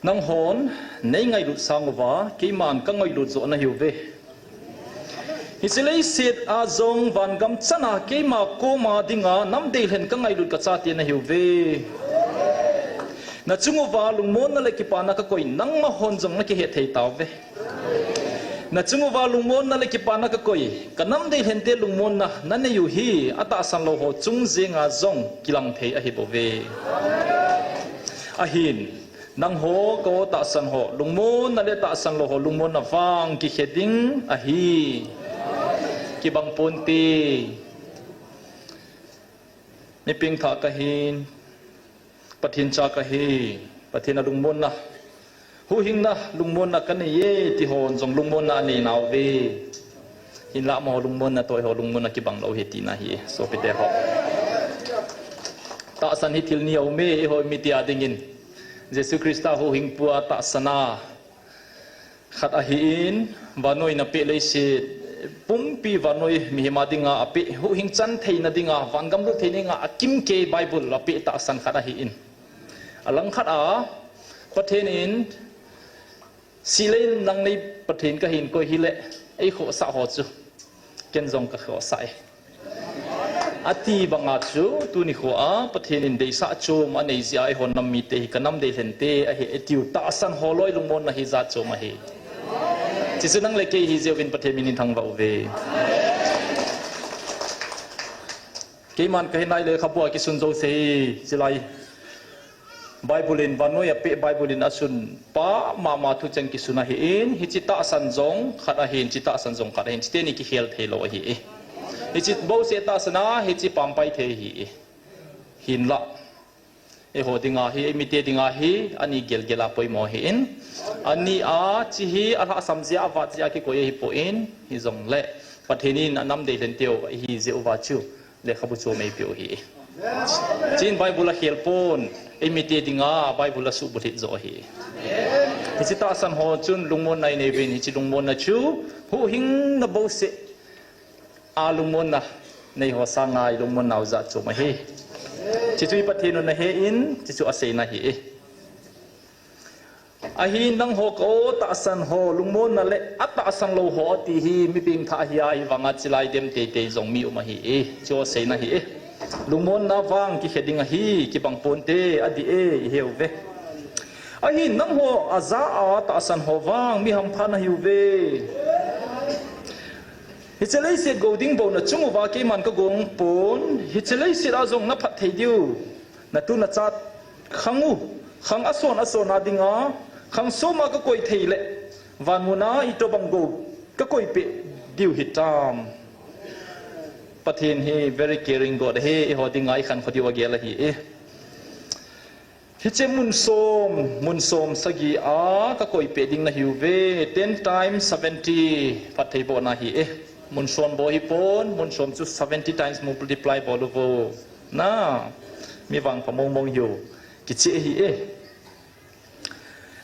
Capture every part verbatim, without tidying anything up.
Nanghon nei ngailut sang uva, keiman ka ngailut joh nahiuve. Hiche leiset a jong vangam chana keima koma dinga nam deilhen ka ngailut ka chate nahiuve. Nachung uva lungmonna le kipana ka koi, nangma hon jong nakihet thei tauve. Nachung uva lungmonna le kipana ka koi, ka nam deilhente lungmonna nanei u hi atahsan lou ho chung jenga jong kilang thei ahi bouve. Ahin, nangho ka tahsan ho lungmonna le tahsan lou ho lungmonna vang kikhe ding ahi. Kibang ponte. Mi pengthah kahin, Pathen cha kahi, Pathen a lungmonna, huhhingna lungmonna kanei e ti hon jong lungmonna anei nauve. Hinlah amaho lungmonna toh eiho lungmonna kibang lou ahi tina ahi, sopite ho. Tahsan hi thil ni aume, eiho mite a dingin. Jesu Christa huhhingpu a tahsan a khat ahin, vannoi napeh leiset pumpi vannoi mihem a dinga apeh, huhhing chan theina dinga, vangam lut theina dinga akimkei Bible apeh tahsan khat ahin. Alangkhat a, Pathen in, "Silei nang nei Pathen kahin, koi hileh eikhohsah ho chu ken jong kakhohsah e," ati banga chu, tuni khoa Pathen in deisah chom anei jeh a eiho nam mite hi ka nam deilhente ahi etiu tahsan holoi lungmonna hi jat chom ahi. Chuchu nang le kei hi jeh uvin Pathen min in thangvah uve. Keiman kahin nai lekhabu a kisun jouse hi, chulai Bible in, vannoi apeh Bible in asunpa mama thucheng kisun ahin, hiche tahsan jong khat ahin, hiche tahsan jong khat ahin, hiche teni kikhel thei lou ahi. Hiche bouseh tahsan a, hiche pampai thei ahi. Hinlah, eiho dinga hi, eimite dinga hi, ani gelgel a poimo ahin. Ani a, hiche hi alhahsam jeh a, avat jeh a kikoi ahipon, hijongle Pathen in anam deilhen teu ahi jeh uva chu lekhabu chom eipeh u ahi. Chuin Bible akhel pon, eimite dinga Bible asuhbulhit joh ahi. Hiche tahsan ho chun lungmonna inei uvin, hiche lungmonna chu huhhingna bouseh a lungmonna nei ho sanga ilungmon nau jat chom ahi. Chuchu i Pathen un ahen, chuchu aseina ahi. Ahin nangho ka tahsan ho lungmonna le atahsan lou ho ati hi mi pengthah ahi a, ahivanga chulai dem teitei jong mi um ahi e. Chu aseina ahi e. Lungmonna vang kikhe ding ahi, kibang ponte, adih e, ihe uve. Ahin nangho ajah a tahsan ho vang mi hampha nahiuve. Hiche leiset go ding bou nachung uva keiman kagong pon, hiche leiset a jong naphat thei diu. Natu nachat khang u, khang ason ason a dinga, khang soma kakoi thei le, vanmun a itobang go kakoi peh diu hitam. Pathen hi very caring God ahi, eiho dinga ikhankho diu agel ahi e. Hiche mun som, mun som sagi a kakoi peh ding nahiuve, ten times seventy, phatthei bohna ahi e. Mun som bou hipon, mun som chu seventy times multiply bol uvo. Na, mi vangpha mongmong hiu, kicheh ahi e.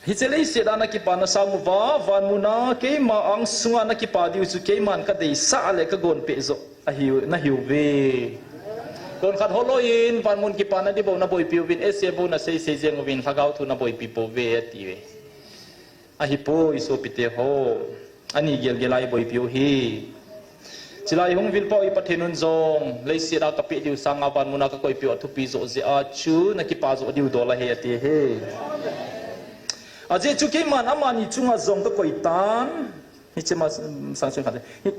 Hiche leiset a nakipana sang uva, vanmun a keima angsunga nakipa diu chu keiman kadeisah le kagon peh joh ahi, nahiuve. Konkhat holoi in, vanmun kipana ding bou naboipi uvin, essay bou naseisei jeng uvin, lhagao thu naboipi pouve, atiuve. Ahipoi sopite ho. Ani gelgel a iboipi u ahi. Chulai hung vilpau i Pathen un jong, leiset a kapeh diu sanga vanmun a kakoi peh u athupi joh jeh a chu nakipa joh diu dol ahi ati ahi. Ajeh chu keiman amani chunga jong kakoi tan. Hiche ma sang chun khat. Hi,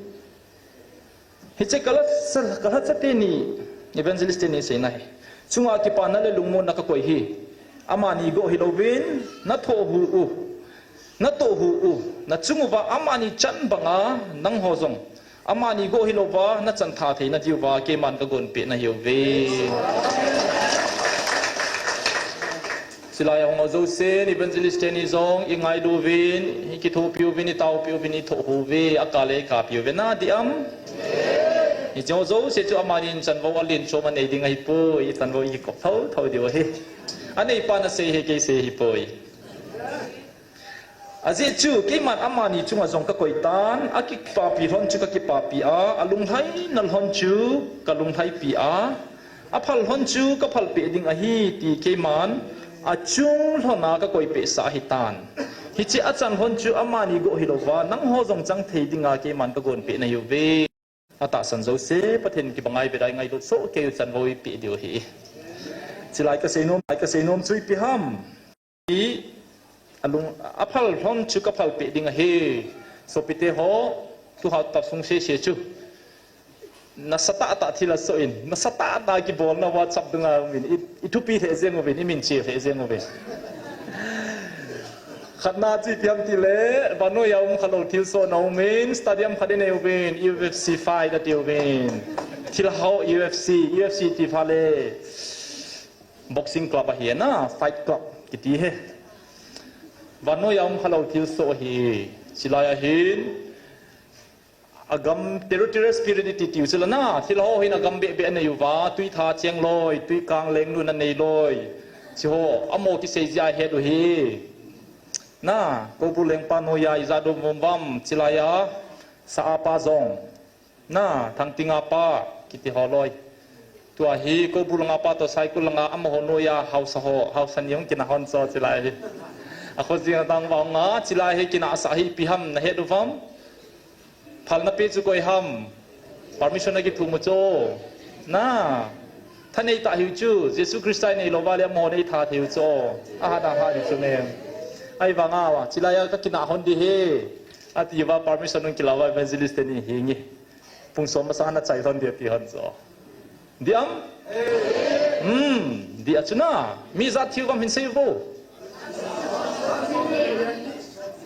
hiche kalhacha, kalhacha teni, evangelist teni seina ahi. Chunga kipana le lungmonna kakoi hi. Amani go hilouvin, nathoh hu u. Natoh hu u, nachung uva amani chan banga nangho jong amani go hilouva nachan tha theina diuva keiman kagon peh nahiuve. Chulai a hung ho jousen, evangelist teni jong ingailu uvin, ikithopi uvin, itaopi uvin, ithoh hu uve, akale kapi uve, nadih am? Hiche ho jouse chu amanin chanvou alen chom anei ding ahipoi, ichanvou ikop thotho diu ahi. Aneipan asei ahi, kei sei ahipoi. Ajeh chu, keiman amani chunga jong kakoi tan, akipapi lhon chu kakipapi a, alunglhaina lhon chu kalunglhaipi a, aphal lhon chu kaphalpeh ding ahi, ti keiman Achung lhona kakoipeh sah ahitan. Hiche achan lhon chu amani go hilouva, nangho jong chang thei dinga keiman kagonpeh nahiuve. Atahsan jouse, Pathen kibang a ive dai ngailut soh keiyu chan vou ipeh diu ahi. Chulai kaseinom, kaseinom chu ipi ham. I, alung, aphal lhon chu kaphalpeh ding ahi. Sopite ho, tuha tapsung sese chu. Nasatah tah thil asoh in, nasatah tah kibolna WhatsApp dunga umin, i, ithupi lheh jeng uvin, iminche lheh jeng uvin. Khatna chu ipi ham tile, vannoi a um khalou thilsohna umin, stadium khat inei uvin, U F C fight ati uvin. Thilha ho U F C, U F C ti phat le boxing club ahi na, fight club kiti ahi. Vannoi a um khalou thilsoh ahi. Chulai ahin, agam territorial spirit iti tiu chula na, thilha ho hin agam behbeh anei uva, tuitha chengloi, tuikang lenglun anei loi. Chuho, amaho kisei jeh a het u ahi. Na, Koubru lengpa noiya ijat um um vam, chulai a, Sa-a pa jong. Na, Thangting a pa, kiti ho loi. Tua hi, Koubru langa pa toh Saikul langa amaho noiya haosa ho, haosa ni hung kinah hon chu chulai hi. Akho jing atang vang a, chulai hi kinahsah hi ipi ham nahet u vam. Phalna pe chu koi ham. Permission akithum u chu. Na. Thanei tah hiu chu, Jesu Christa inei louva le amaho neitha thei u chu. Ahat ahat hiu chu nem. Ahivanga, chulai a kakinah hon ding ahi. Ati uva permission hung kila uva evangelist teni hinge. Pung som masang a nachai lhon ding ati hon chu. Dih am? Hmm, dih a chu na. Mi ijat thiu vam hin sei uvo.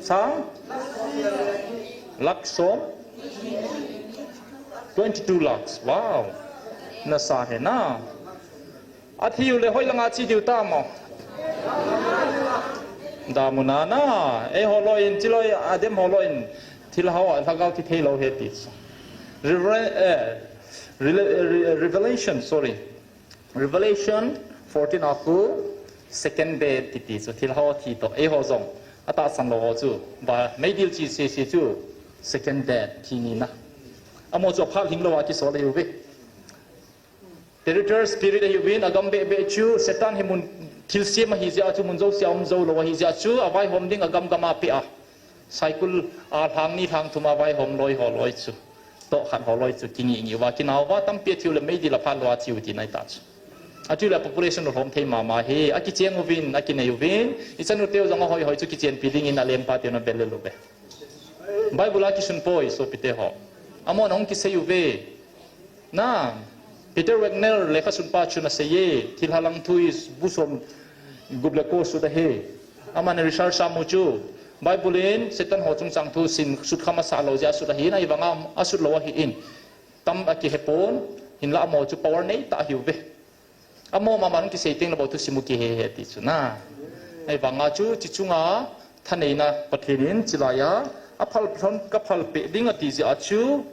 Sang? Lakh som? Twenty-two lakhs. Wow. Nasa ahi na. Athiu le hoilanga che diu tam o. Damuna na. Eiho loi in, chuloi adem ho loi in. Thilha ho, lhagao thi thei lou ahi ti. Revela-, eh, Rele-, Re-, Revelation, sorry. Revelation fourteen a khu second death kiti chu thilha ho thi toh. Eiho jong atahsan lou ho chu. Va meidil che sese chu second death thi ni na. Amaho chu aphat lhing louva kisol ahiuve. Territorial spirit ahiuvin, agam behbeh chu, Satan hi mun thilsem ahi jeh a chu, mun jousea um jou lou ahi jeh a chu, avaihom ding agam gam a apeh a. Saikul a lhang ni lhang thum a vaihom loi ho loi chu. Toh khat ho loi chu, kingi ngi uva, kinah uva, tampi athiu le meidil a phat lou a thiu tina ahi ta chu. Athil le population alhom thei mama ahi, akicheng uvin, akinei uvin, ichan u teu jong ahoi hoi chu kichenpi dingin alengpa teu na bel le lou ve. Bible a kisun poi, sopite ho. Amahon ahung kisei uve. Na, Peter Wagner lekhasunpa chun asei e, thilha lang thu hi bu som gup le ko sut ahi. Aman research a mu chu, Bible in Satan ho chungchang thu sim sut kha masa lou jeh a sut ahi, ahivanga asut lou ahin. Tam akihe pon, hinlah amaho chu power nei tah ahiuve. Amaho mama hung kisei teng le bou thusim u kihe he ti chu na. Ahivanga chu, chi chunga thaneina Pathen in chulai a, aphal lhon kaphalpeh ding ati jeh a chu,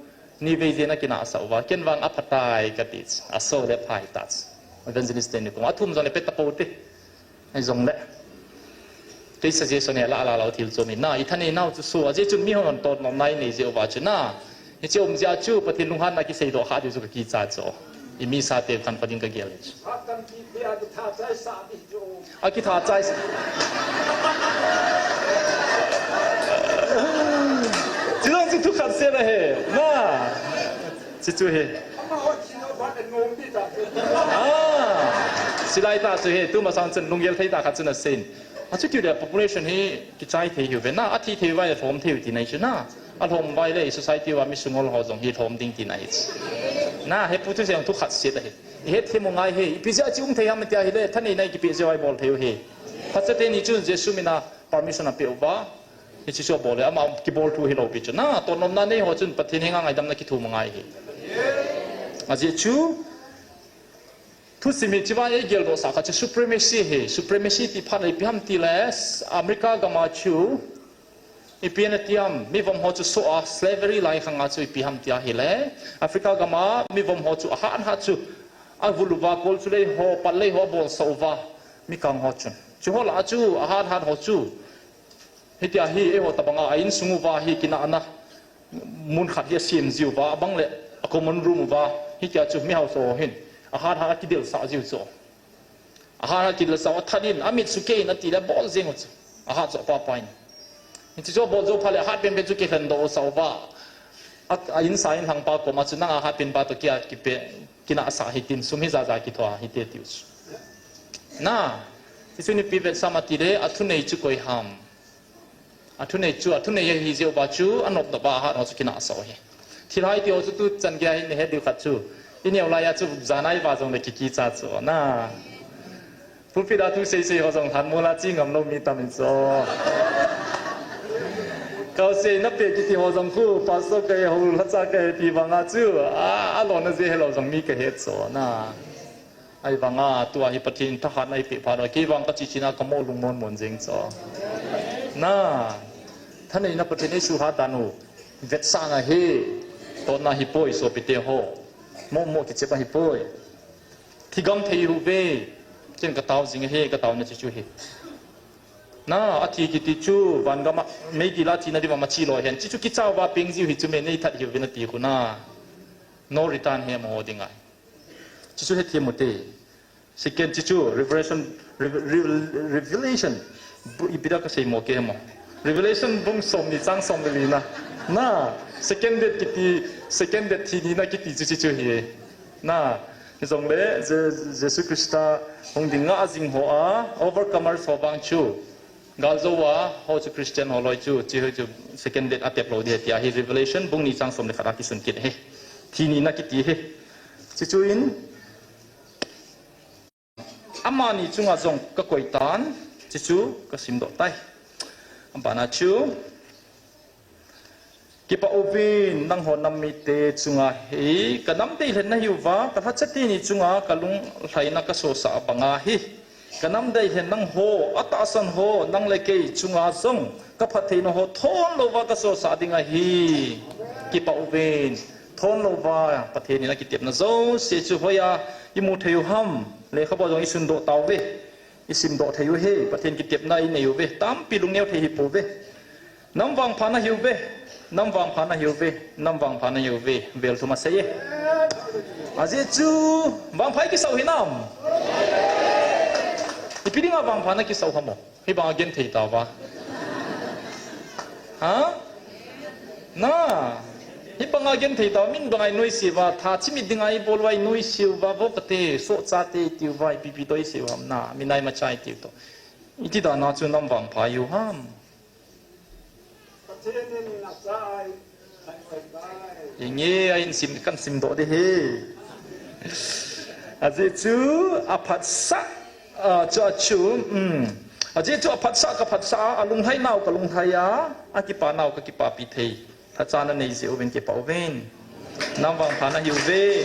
nivei jen akinahsah uva, ken vang aphatai kati chu, aso le phai ta chu. Evangelist teni kong, athum jong le pe tapou te. Ahi jong le. Kei suggestion hi ala ala lou thil chu mi na, i thanei nau chu so, ajeh chun mihon totnopna inei jeh uva chu na. Hiche um jeh a chu, Pathen lunghanna kiseidoh kha diu chu kakicha chu. I misa te khanpha ding kagel chu. Akitha chai sa. Chujong chu thu khat sela he. Na. Chi chu he. Ah. Silai ta chu he, tumasang chun lunggel thei ta khat chun asei in. Achuti le population hi kichai thei hiu ve na, athi thei uva alhom thei u tina ahi chu na. Alhom uva le society uva mi sungol ho jong hi lhom ding tina ahi chu. Na, hepu thusei thu khat set ahi. I hetthem u ngai e, ipi jeh a chi um thei ham tia ahile, thaneina i kipeh jeh uva i bol thei u ahi. Phacha teni chun Jesu mina permission apeh uva. Hiche chu abol e, ama kibol thu hilou pi chu. Na, totnopna nei ho chun Pathen henga ngaidamna kithum u ngai ahi. Ajeh chu, thusim hi chiva eigeldoh sah khat chu supremacy ahi. Supremacy ti phat le ipi ham tile, America gam a chu, ipi ana ti ham, mi vom ho chu soh a, slavery lai khang a chu ipi ham ti ahile, Africa gam a mi vom ho chu ahat hat chu, avul uva, kolchulei ho, patlei ho abolsah uva, mikang ho chun. Chuho lah a chu, ahat hat ho chu, hitia hi, eiho tabang a, a insung uva hi kinahna mun khat hi asem jiu va, abang le a common room uva, hitia chu mi haosa ho hin, ahat hat akidelsah jiu chu. Ahat a kilhasau, athat in, amit sukeh in, ati le abol jeng u chu. Ahat jo papa in. Hiche chu abol jou phat le ahat penpen chu kilhen doh sah uva. A, a insa in lhangpa koma chu nang ahat penpa toh kia kipe, kinahsah hitin, sum hi jaja kithoa hite tiu chu. Na, hichu nipi vetsah in ati le, athunei chu koi ham. Athunei chu, athunei ahi jeh uva chu, anop nop a ahat ho chu kinahsah u ahi. Thilha iti ho chu tuchan geiya hi nahet diu khat chu. Ineo laiya chu, jan a iva jongle kikicha chu. Na. Pulpit a thu seisei ho jong lhanmol a che ngam lou mi tam in chu. Kausei nape kiti ho jong khu, pastor kahi, houlhacha kahi ti vanga chu, a, alona jeh helou jong mi kahet chu. Na. Ahivanga, tua hi Pathen in thahatna eipeh phat uva, kei vang kache china kamo lungmon mon jeng chu. Na, thaneina Pathen in eisuhhat dan u, vetsahna ahi, totna ahipoi, sopite ho. Momo kichep ahipoi. Thigam thei uve, ken katao jing ahi, kataona chu chu hi. Na, athi kiti chu, van gam a, meidil a thina diuva machi lou hen, chuchu kicha uva peng jiu hi chu me nei that hiuvin ati khu na. No return hi amaho ding ahi. Chuchu hethem u hite. Second, chuchu Revelation, Reve-, Reve-, Revelation. Bu-, ipi dia kasei mo kei mo. Revelation bung som ni chang som le li na. Na, second death kiti, second death thi nina kiti chu chuchu hi. Na, hijongle, Je-, Jesu Christa hung ding ngah jing ho a, overcomers ho vang chu. Galjou a, ho chu Christian ho loi chu, chi ho chu second death atep lou ding tia hi Revelation bung ni chang som le khat a kisun kit ahi. Thi nina kiti ahi. Chuchu in, amani chunga jong kakoi tan, chuchu kasimdoh tai. Abana chu, Kipah uvin, nangho nam mite chunga hi, kanam deilhen nahiuva, kalhacha teni chunga kalunglhaina kasosah banga hi. Kanam deilhen nangho, atahsan ho, nang le kei chunga jong, kaphattheina ho thon louva kasosah ding ahi. Kipah uvin, thon louva, Pathen in akitepna jouse chu hoiya imu thei u ham, lekhabu jong isundoh tauve. Isimdoh thei u hi, Pathen kitepna inei uve, tampi lungneo thei hipouve. Nam vangpha nahiuve, nam vangpha nahiuve, nam vangpha nahiuve, vel thum asei e. Ajeh chu, vangpha ikisah u hinam? Ipi dinga vangpha nakisah u ham o? Hibanga genthei tauva. Ha? Na, hibanga genthei tauva, min banga inoise uva, tha chimit dinga ibol uva inoise uva, vo kate, sohchate iti uva, ipi ipi toh isei u ham na, minai machai tiu toh. Iti dana chu nam vangpha ihiu ham? Inge, a insim, kahin simdoh ding ahi. Ajeh chu aphatsah, a, chu, a chu, um. Ajeh chu aphatsah, kaphatsah a, alunglhai nau kalunglhai a, akipa nau kakipapi thei. Lhacha nanei jeh uvin kipah uvin. Nam vangpha nahiuve.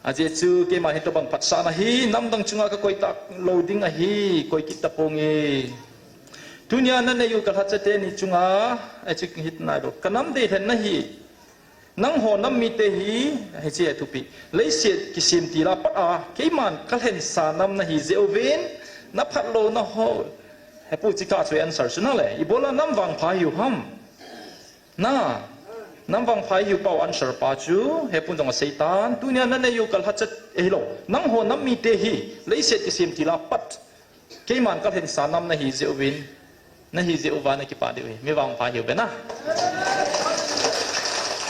Ajeh chu keima hitobang phatsahna hi, namdang chunga kakoi talou ding ahi, koi kit taponge. Tunia nanei u kalhacha teni chunga, achu hit nailou. Kanam deilhen nahi, nangho nam mite hi, hiche thupi. Leiset kisem tila pat a, keiman kalhensa nam nahi jeh uvin, naphat louna ho. Hepu, chika chu answer chu nale, ibola nam vangpha hiu ham? Na, nam vangpha ihiu pau answer pa chu, hepun jong aseitan, tunia nanei u kalhacha, eh, hilou. Nangho nam mite hi, leiset kisem tila pat. Keiman kalhensa nam nahi jeh uvin, nahi jeh uva nakipah diu ahi, mi vangpha hiu ve na.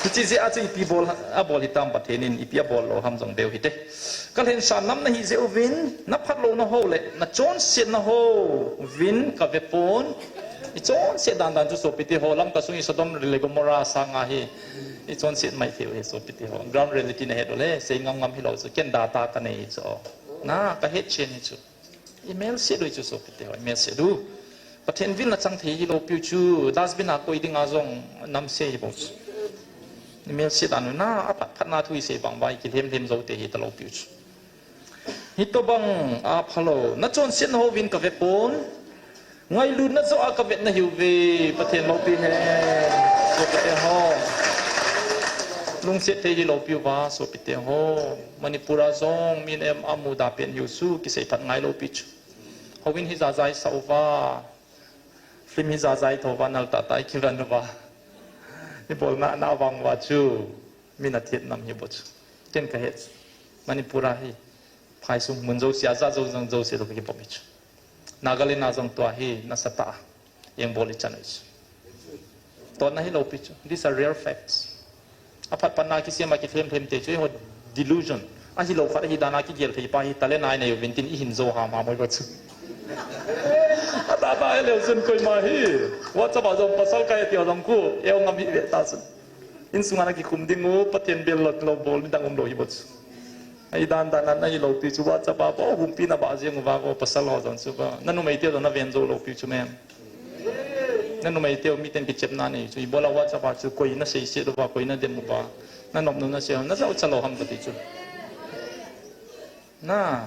Hiche jeh a chu ipi bol, abol hitam Pathen in, ipi abol lou ham jong veu hite. Kalhensa nam nahi jeh uvin, naphat louna ho le, nachonsetna ho uvin kave pon. Ichonset dan dan chu sopite ho, Lamka sung hi Sodom le Gomorrah sanga hi. Ichonset mai thei u ahi sopite ho. Ground reality nahet u le, sei ngam ngam hilou chu, ken data kanei chu. Na, kahet chen hi chu. Imelse u chu sopite ho, imelse u. Pathen vilna chang thei hilou piu chu, dustbin a koi dinga jong namse hi bou chu. Imelse dan u na, aphat phat na thu isei vang uva, ikilhem lhem jou te hi talou piu chu. Hitobang a phalou, nachonsetna ho uvin kave pon. Ngailutna joh a kavet nahiu ve, Pathen loupi hen. Sopite ho. Lungset thei hilou piu va, sopite ho. Manipur a jong, min em amu da pen hiu chu, kisei phat ngai lou pi chu. Houin hi jajai sa uva. Film hi jajai thou va, nal tah tah ikiven uva. Ibolna, na vang uva chu. Min athet nam hi bou chu. Ken kahet. Manipur a hi. Phai sung mun jouse, ajat jou jang jouse toh kakibom hi chu. Nagaland a jong tua hi nasatah a engbol ichan u hi chu. Tonna hilou pi chu. These are real facts. Aphat phatna kisem a kilhem lhem te chu, eiho delusion. Ahilou khat ahi dan a kigel thei pa hi talent a inei uvin tin ihin jou ham ham oi ba chu. Atata ahileh chun koima hi WhatsApp a jong pasal kahi ti ho jong khu eu ngam hi ve ta chun. Insung a nakikhum ding u, Pathen bel lou, lou bol ni dang umlou hi ba chu. Ahi dan dan a nahilou pi chu WhatsApp a bou humpi nabah jeng uva ko pasal ho jong chu ba. Nanumei te jong naven jou lou pi chu mem. Nanumei teu miten kichepna nei chu. Ibola WhatsApp a chu koi nasei set uva, koi nadem uva. Nanop nom nasei, najah u cha lou ham kati chu. Na.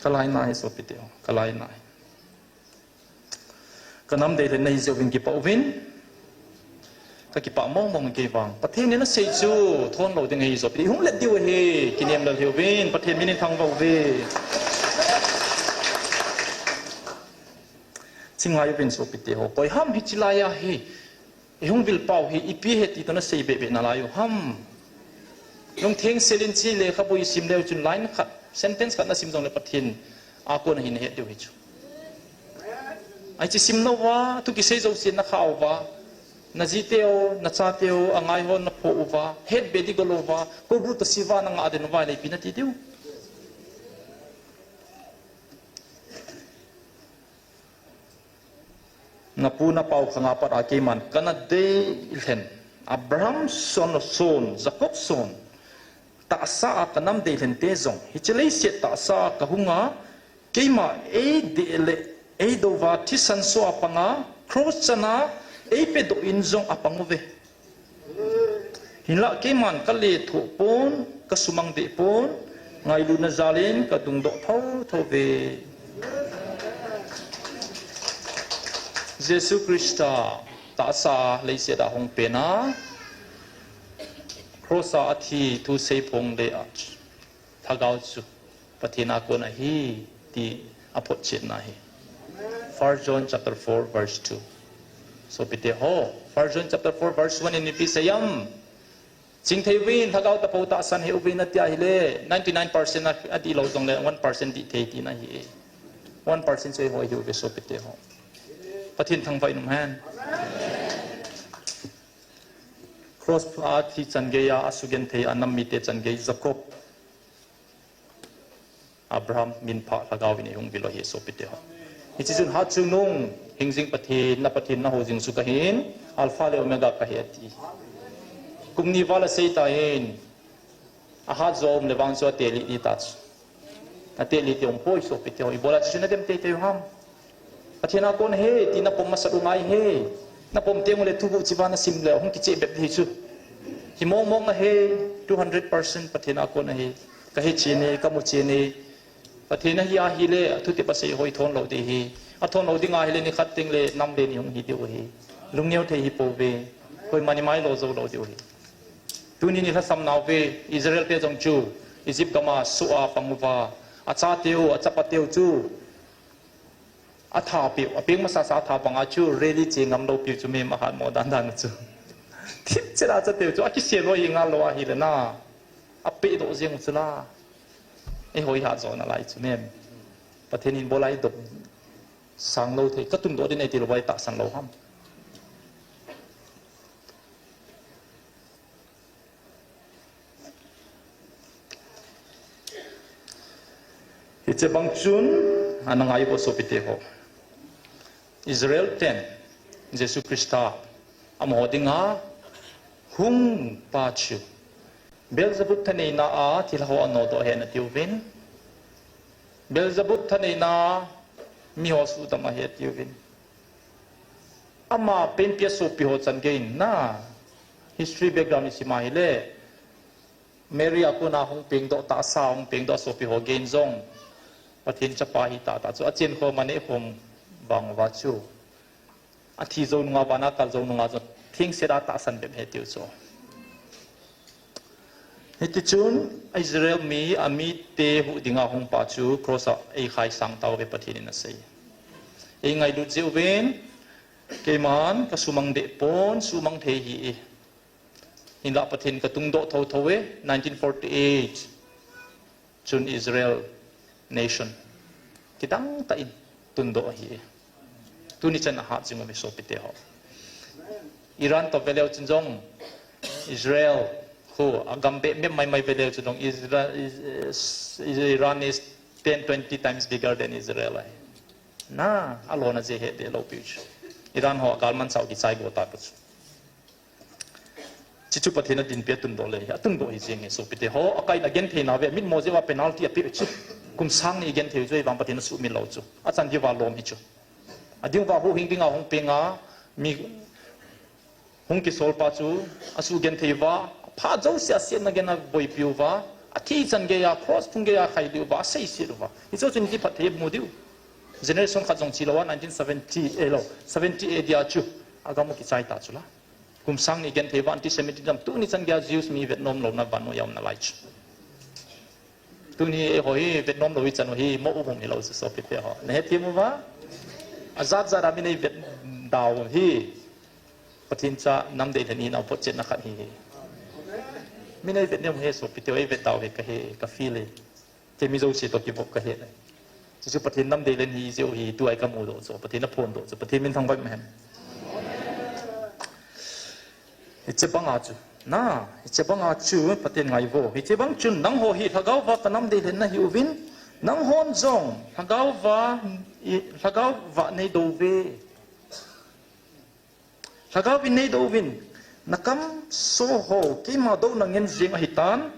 Kalai na hi sopi teu. Kalai na hi. Kanam deilhen nahi jeh uvin kipah uvin. Kakipah mong mong kei vang. Pathen in asei chu thon lou ding ahi sopi. Hung let diu ahi. Kinem lel hiuvin. Pathen min in thangvah uve. Chingai uvin sopi teho. Koi ham hiche laiya hi. Ihung vil pau hi ipi ahi ti toh nasei beh beh nalai u ham. Lungtheng sel in hiche lekhabu isim leu chun line khat, sentence khat nasim jongle Pathen a kon ahi nahet diu hi chu. Ahi chu sim lou uva, thu kisei jouse nakha uva, naji teu, nacha teu, angai ho napho uva, het be di go lou uva, koubru toh siva nangah den uva le ipi nati diu. Napu napau khanga pat a keiman kana deilhen, Abraham son, son, Jacob son, tahsa a kanam deilhen te jong, hiche leiset tahsa a kahunga, keima eideh le eidouva thisan soh a panga, cross chana eipedoh in jong apang uve. Hinlah keiman kalethuh pon, kasumang deh pon, ngailutna jal in kadungdoh thotho uve. Jesu Christa tahsa leiset a hung pen a, cross a athi thu seiphong le a lhagao chu Pathen a kon ahi ti aphotchetna ahi. First John chapter four verse two. Sopi teho, First John chapter four verse one in ipi asei em? Chingthei uvin, lhagao tapou tahsan hih uvin ati ahile, ninety nine percent a, adih lou jongle one percent dih thei tina ahi. One percent chu eiho ihiuve sopi teho. Pathen thangvah in umhen. Cross a thi chan geiya, asugenthei a nam mite chan gei Jacob, Abraham minphah lhagao in eihung vil u ahi sopi teho. Hiche chun Hatchungnung, hingjing Pathen, na Pathen nahou jing chu kahin, Alpha le Omega kahi ati. Kum ni val asei tan, ahat jo um le vang chu atelih ding ta chu. Atelih ding um poi sopi teho, ibola chu nadem teitei u ham? Pathen a kon ahi ti napom masat u ngai ahi. Napom teng ule thuguh chiva nasim le hung kicheh bep ding hi chu. Hi mong mong ahi, two hundred percent Pathen a kon ahi. Kahe chen e, kamu chen e. Pathen ahi ahile, athutep asei ho ithon lou ding ahi. Athon lou ding ahile nikhat tengle nam le ni hung hi diu ahi. Lungneo thei hi pouve. Koiman imai lo jou lou diu ahi. Tuni nilhasam nauve, Israel te jong chu, Egypt gam a soh a pang uva, achateu, achapateu chu, atha peh u, apeng masasa atha panga chu, rally che ngam lou piu chu mem ahat mo dan dan chu. Thipchet a achateu chu, akisel lou hi ngal lou ahile na, apehdoh jeng u chu la. Eiho ihat jo nalai chu mem. Pathen in bola idop sang lou thei, katungdoh ding ahi ti louva itahsan lou ham? Hiche bang chun, ana ngai uvo sopi teho. Israel ten, Jesu Christa, amaho dinga, hung pa chu. Beelzebub thaneina a, thilha ho anodoh ahi atiuvin. Beelzebub thaneina, miho suhdam ahi atiuvin. Ama penpi a sopi ho chan gei in na, history background isim ahile, Mary a kona hung pengdoh tahsa, hung pengdoh sopi ho gei in jong, Pathen chapa ahi tahtah chu, achen khom aneh khom vang uva chu, athi jou nunga, vana kal jou nunga jong, thengset a tahsan bep ahi tiu chu. Hitichun, Israel mi, amite huh dinga hung pa chu, cross a eikhai sang tauve Pathen in asei. Eingailut jeh uvin, keiman kasumang deh pon, sumang thei hih e. Hinlah Pathen katungdoh thotho e, nineteen forty-eight. Chun Israel nation kidang tah in tundoh ahi. Tuni chan ahat jing uve sopite ho. Iran toh veleu chun jong Israel khu agam beh mep maimai veleu chun jong Israel, is, is, Iran is ten, twenty times bigger than Israel ahi. Na, alona jeh hetdeh lou piu chu. Iran ho agalmanchah u kichai go ta pu chu. Chuchu Pathen in adinpi atundoh le, atundoh hi jeng e sopite ho, akaina genthei nauve, mitmo jeh uva penalty apeh chu. Kum sang ni genthei u chu, ahivang Pathen in asuhmil lou chu. Achan diuva lom hi chu. Adiuva huhhing dinga hung penga, mi hung kisol pa chu, asugenthei uva, phat jouse a asetna gei in aboipi uva, athi chan geiya, cross phung geiya akhai diu va, aseiset uva. Hichu chun ipi phatthei mu diu. Generation khat jong che lou a, nineteen seventy, eh lou, seventy A D a chu, agam u kichai ta chu la. Kum sang ni genthei uva anti-Semitism tuni chan geiya Jews mi vetnom louna vannoi a um nalai chu. Tuni eiho hi vetnom lou ichan u hi mo u hung hilou chu sopite ho. Nahethem uva? Ajat jat a mi neivet dau hi. Pathen cha namdei lhen hina photchetna khat hi hi. Mi neivet nem u hi sopite ho, eivet dau hi kahe, ka feel e. Kei mi jouse toh kivop kahe le. Chuchu Pathen namdei lhen hi jeh u hi, tua hi kamudoh chu, Pathen in aphondoh chu, Pathen min thangvah hen. Hiche banga chu, na, hiche banga chu, Pathen ngaivo. Hiche bang chun, nangho hi Lhagao uva kanamdei lhen nahiuvin, nanghon jong, Lhagao uva, i, Lhagao uva neido uve. Lhagao vin neido uvin, nakamso ho, keima douna ngen jeng ahitan,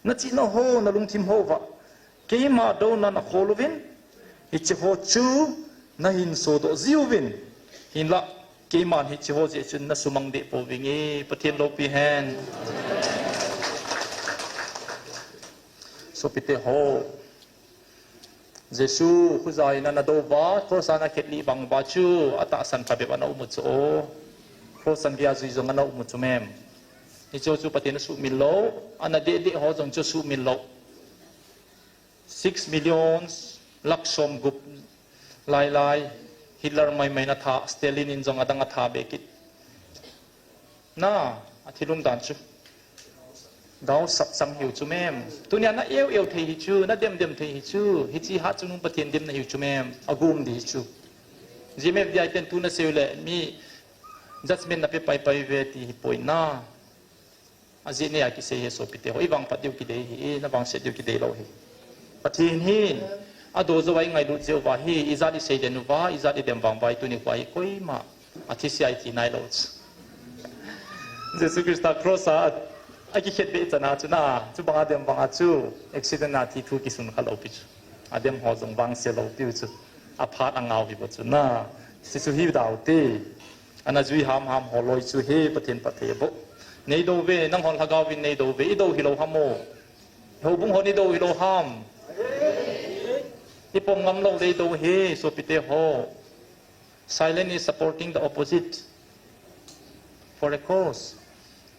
nachihna ho, nalungthim ho uva, keima douna nakhol uvin, hiche ho chu nahin sodoh jiuvin, hinlah, keiman hiche ho jeh chun nasumang deh pouvinge, Pathen loupi hen. Sopite ho. Jesu, khuja in ana dou uva, cross a ana khetlih bang uva chu, atahsan phabep ana um u chu o. Cross chan geiya jui jong ana um u chu mem. Hiche chu Pathen asuhmil lou, ana deh deh ho jong chu asuhmil lou. Six millions, lakh somgup lai lai, Hitler maimai in atha, Stalin in jong adang atha be kit. Na, athil umdan chu. Gaosap chang hiu chu mem. Tunia na eu eu thei hi chu, na dem dem thei hi chu, hiche hat chungnung Pathen dem nahiu chu mem, agum ding hi chu. G M F D I ten tu nasei u le, mi judgment nape pai pai uve ti hi poi na. Ajeh neiya kisei hi sopite ho, ivangphat diu kidei hi, navangset diu kidei lou hi. Pathen hin, adoh jouva ingailut jeh uva hi, ijat isei den uva, ijat idem vang uva, tuni khoa hi koima athi sia iti nailou chu. Jesu Christa cross a, akikhet beh chan a chu na, chubanga dem vanga chu, accident a thi thu kisun kha lou pi chu. Adem ho jong vangse lou piu chu. Aphat angao hi bou chu na, chuchu hi dau te. Ana jui ham ham ho loi chu hi Pathen phatthei aboh. Neido uve, nanghon Lhagao vin neido uve, idou hilou ham o. Houbung hon idou hilou ham. Ipom ngam lou le idou hi, sopite ho. Silence is supporting the opposite for a cause.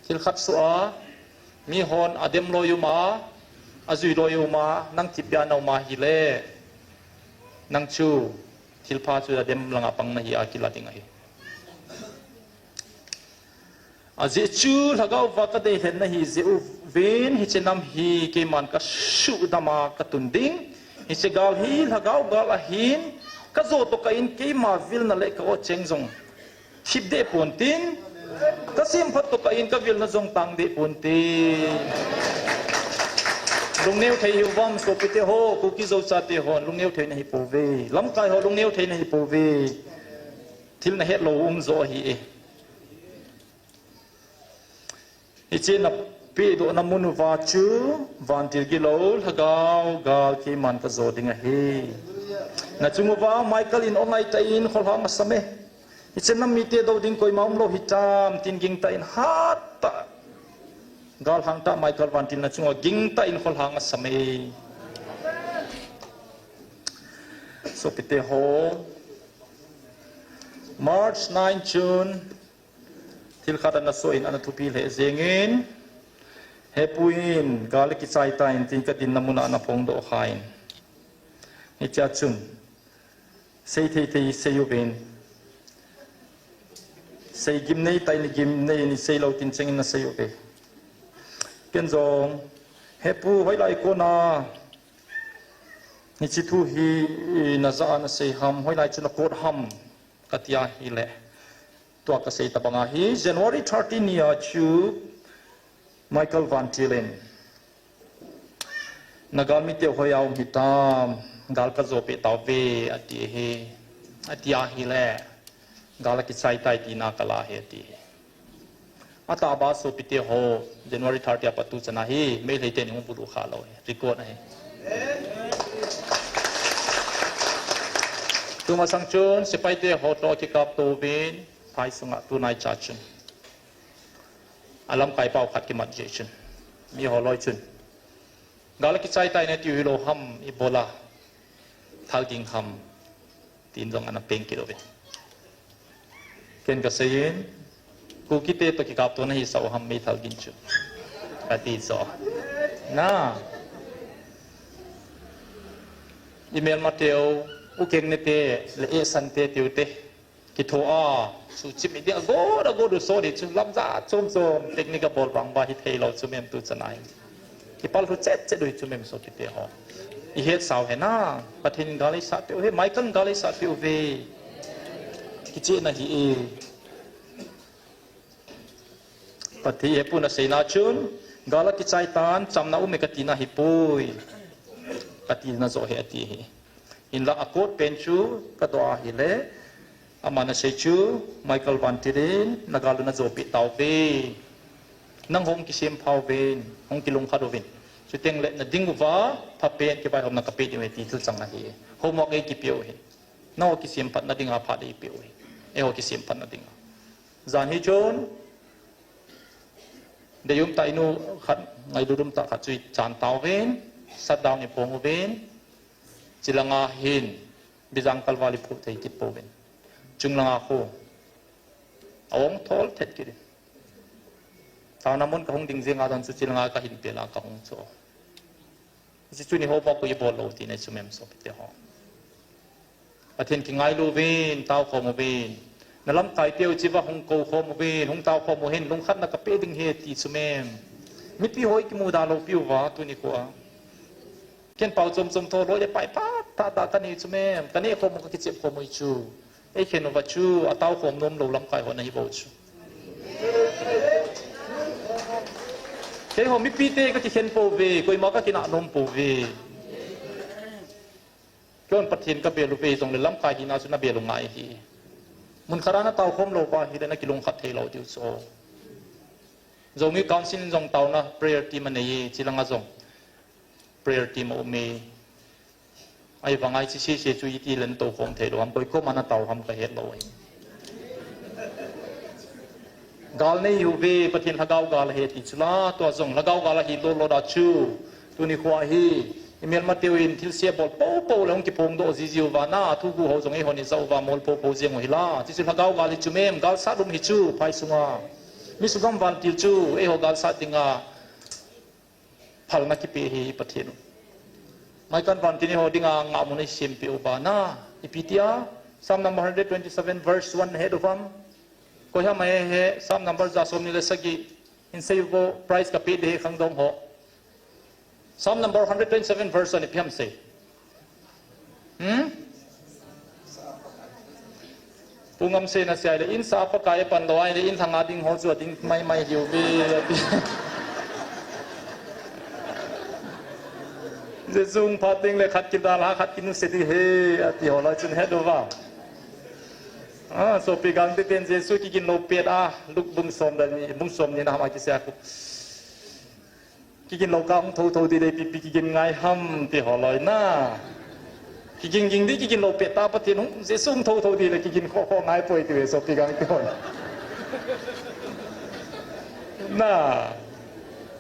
Thil khat soh a, mihon adem loi um a, ajui loi um a, nang thipbeh a na um a hile, nang chu thilpha chu adem langa pang nahi a kila ding ahi. Ajeh chu Lhagao uva kadeilhen nahi jeh uvin, hiche nam hi keiman kasuhdam a katun ding. Hiche gal hi Lhagao gal ahin, kajo tokah in keima vilna le ka-o cheng jong thip deh pontin, kasemphat tokah in kavilna jong tang deh pontin. Lungneo thei hiu vem sopite ho, Kuki Zo chate hon lungneo thei nahi pouve. Lamkai ho lungneo thei nahi pouve. Thil nahet lou um jo ahi e. Hiche napehdohna mun uva chu, vantil gilou, Lhagao gal keiman kajo ding ahi. Nachung uva Michael in o ngaitah in kholhang asam e. Hiche nam mite dou ding koima umlou hitam, tin gingtah in hattah. Galhang tah Michael vantil nachung uva gingtah in kholhang asam e. Sopite ho. March nine chun, thil khat ana soh in ana thupi lheh jengin, Hepu in gal akichai tan tin kadinna muna ana phongdoh khan. Hichea chun, sei thei thei sei uvin. Sei gimnei tah in gimnei in, sei lou tin chengin nasei uve. Ken jong, Hepu hoilai kona, Hiche thu hi najah a nasei ham, hoilai chu na quote ham, katia hile. Tua kasei tabang ahi, January thirteen nia chu Michael Van Til in, na galmite hoiya um hitam, gal kajopi tauve, ati hi, atia hile, gal akichai tai tina kala hi, ati hi. Atah a sopite ho, January thirty apat tuchan ahi, Meitei te ni hung bulu kha lou hi, record ahi. Tumasang chun, sepaite ho toh kikap tou vin, phai sunga tunai cha chun. Alamkai pau khat kimat jeh chun. Mi ho loi chun. Gal akichai tai nati hilou ham ibola. Thal ging ham. Tin jong ana peng kit uvin. Ken kaseiyin, Kukite toh kikap tou nahi sao ham meithal ging chu. Kati so. Na. Imelmateu, ukengnete, le esante teute. Kitho a, suchim iding agot agot u so di chu lamjat chom chom technique abol bang ba hithei lou chu mem tuchan ahi. Kipal lhu chet chet u hi chu mem sopite ho. Ihet sao hena, Pathen in gal eisah peh u hi, Michael in gal eisah peh uve. Kichehna hi e. Pathen hepuna seina chun, gal akichai tan, chamna um e katina hipoi. Katina joh hi ati hi. Hinlah a quote pen chu kadoh ahile, aman asei chu, Michael Van Til in, na gal u najopi tauve. Nang hung kisem pha uvin, hung kilungkhat uvin. Chuteng le nading uva, phapen kivaihomna kapeh diu ahi ti thil chang ahi. Homework eikipeh u hi. Nangho kisemphatna dinga phat eipeh u hi. Eiho kisemphatna dinga. Jan hi chun, deium tah inu khat, ngailut um tah khat chu ichan tauvin, shutdown iphong uvin, chilanga hin, Bijang kalval iphuh thei kit pouvin. Chunglanga khu, aong thol thet kit in. Taona mun kahung ding jeng a don chu chilanga kahin pel a kahung chu. Hiche chu ni ho bou koi bol lou tina chu mem sopite ho. Pathen kingailu uvin, tao khom uvin. Na lamkai teu chiva hung kou khom uvin, hung tao khom uvin, lungkhatna kapeh ding ahi ti chu mem. Mipi ho ikimuda lou piuva, tuni khoa. Ken pao chom chom tho loi le pai phat tah tah kanei chu mem. Kanei khom u kakichep khom u chu. Eikhen uva chu, atao khom nom lou lamkai ho nahi bou chu. Keiho mipite kakikhen pouve, koima kakinah nom pouve. Keihon Pathen kabel uve jongle lamkai hina chu nabel u ngai ahi. Mun khat a natao khom lou uva ahile nakilungkhat thei lou diu chu. Zomi Council in jong taona prayer team anei e, chilanga jong prayer team aum e. Ahivanga hiche sese chu itile natou khom thei lou ham, koi koma natao ham kahet lou ahi. Gal nei hiuve, Pathen lhagao gal ahi ti chu la, tua jong lhagao gal ahi lou lou da chu. Tuni khoa hi, imelmateu in thilse bol poupou le hung kiphongdoh jiji uva na, athuguh ho jong eihon ijah uva mol poupou jeng u hi la. Hiche chu lhagao gal hi chu mem, galsat um hi chu, phai sunga. Mi sugam vantil chu, eiho galsat dinga. Phalna kipeh ahi Pathen u. Michael Van Til in eiho dinga ngahmun eisempeh u bana. Ipi tia, Psalm number hundred twenty-seven verse one het u ham. Koi ham ahe he, Psalm number ja somni le sagi. Hinsei uvo, prize kapeh ding ahi khangdong ho. Psalm number hundred twenty-seven verse one ipi ham sei. Hmm? Pu Ngamsei in asei le, insah a Pakai apan lou ahile, in lhanga ding ho chu ading maimai hiuve, ati. Jesu hung phat teng le khat kidalha, khat kinusia ding ahi, ati ho loi chun het uva. Ah, sopi gangte ten Jesu kigin lou pet a, Luke bung som le ni, bung som ni na ham a kisei a khu. Kigin lou kah hung thou thou ding le ipi ipi kigin ngai ham ti ho loi na. Kigin ging ding kigin lou pet ta Pathen hung Jesu hung thou thou ding le kigin kho kho ngai poi ti ve sopi gang ti ho. Na.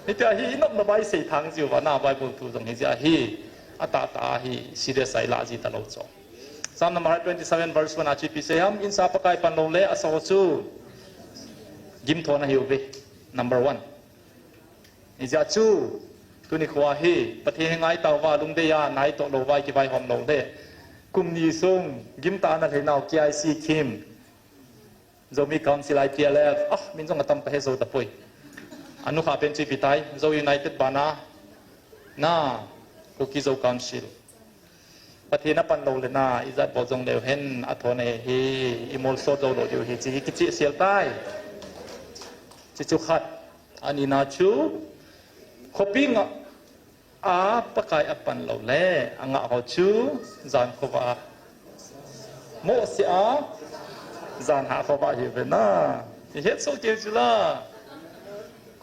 Hitia hi inopna bai sei thang jiu va na Bible thu jong hijeh a hi. Atah tah a hi serious a ilah ji talou chu. Psalm number twenty-seven verse one a chu ipi sei ham, insah a Pakai pan lou le asah ho chu gimthona hiuve. Number one. Hijeh chun, tuni khoa hi, Pathen hi ngai tauva, lungdei a, nai toh louva, kivaihom lou le. Kum ni sung, gimtah a na lhei nau, K I C Kim. Zomi Council I T L F, ah, min jong atam kahe jou tapoi. Anukha pen chu ipi tai, Zo United bana, na, Kuki Zo Council. Pathen apan lou le na, ijat bol jong leu hen, athon ahi hi, imolso jou lou diu hi, hiche hi kicheh sel tai. Hiche chu khat, anina chu, khopi ngah a Pakai apan lou le, angah ho chu, jan khovah a. Mohseh a, jan hah khovah ahi ve na. Ihet soh kei chu la.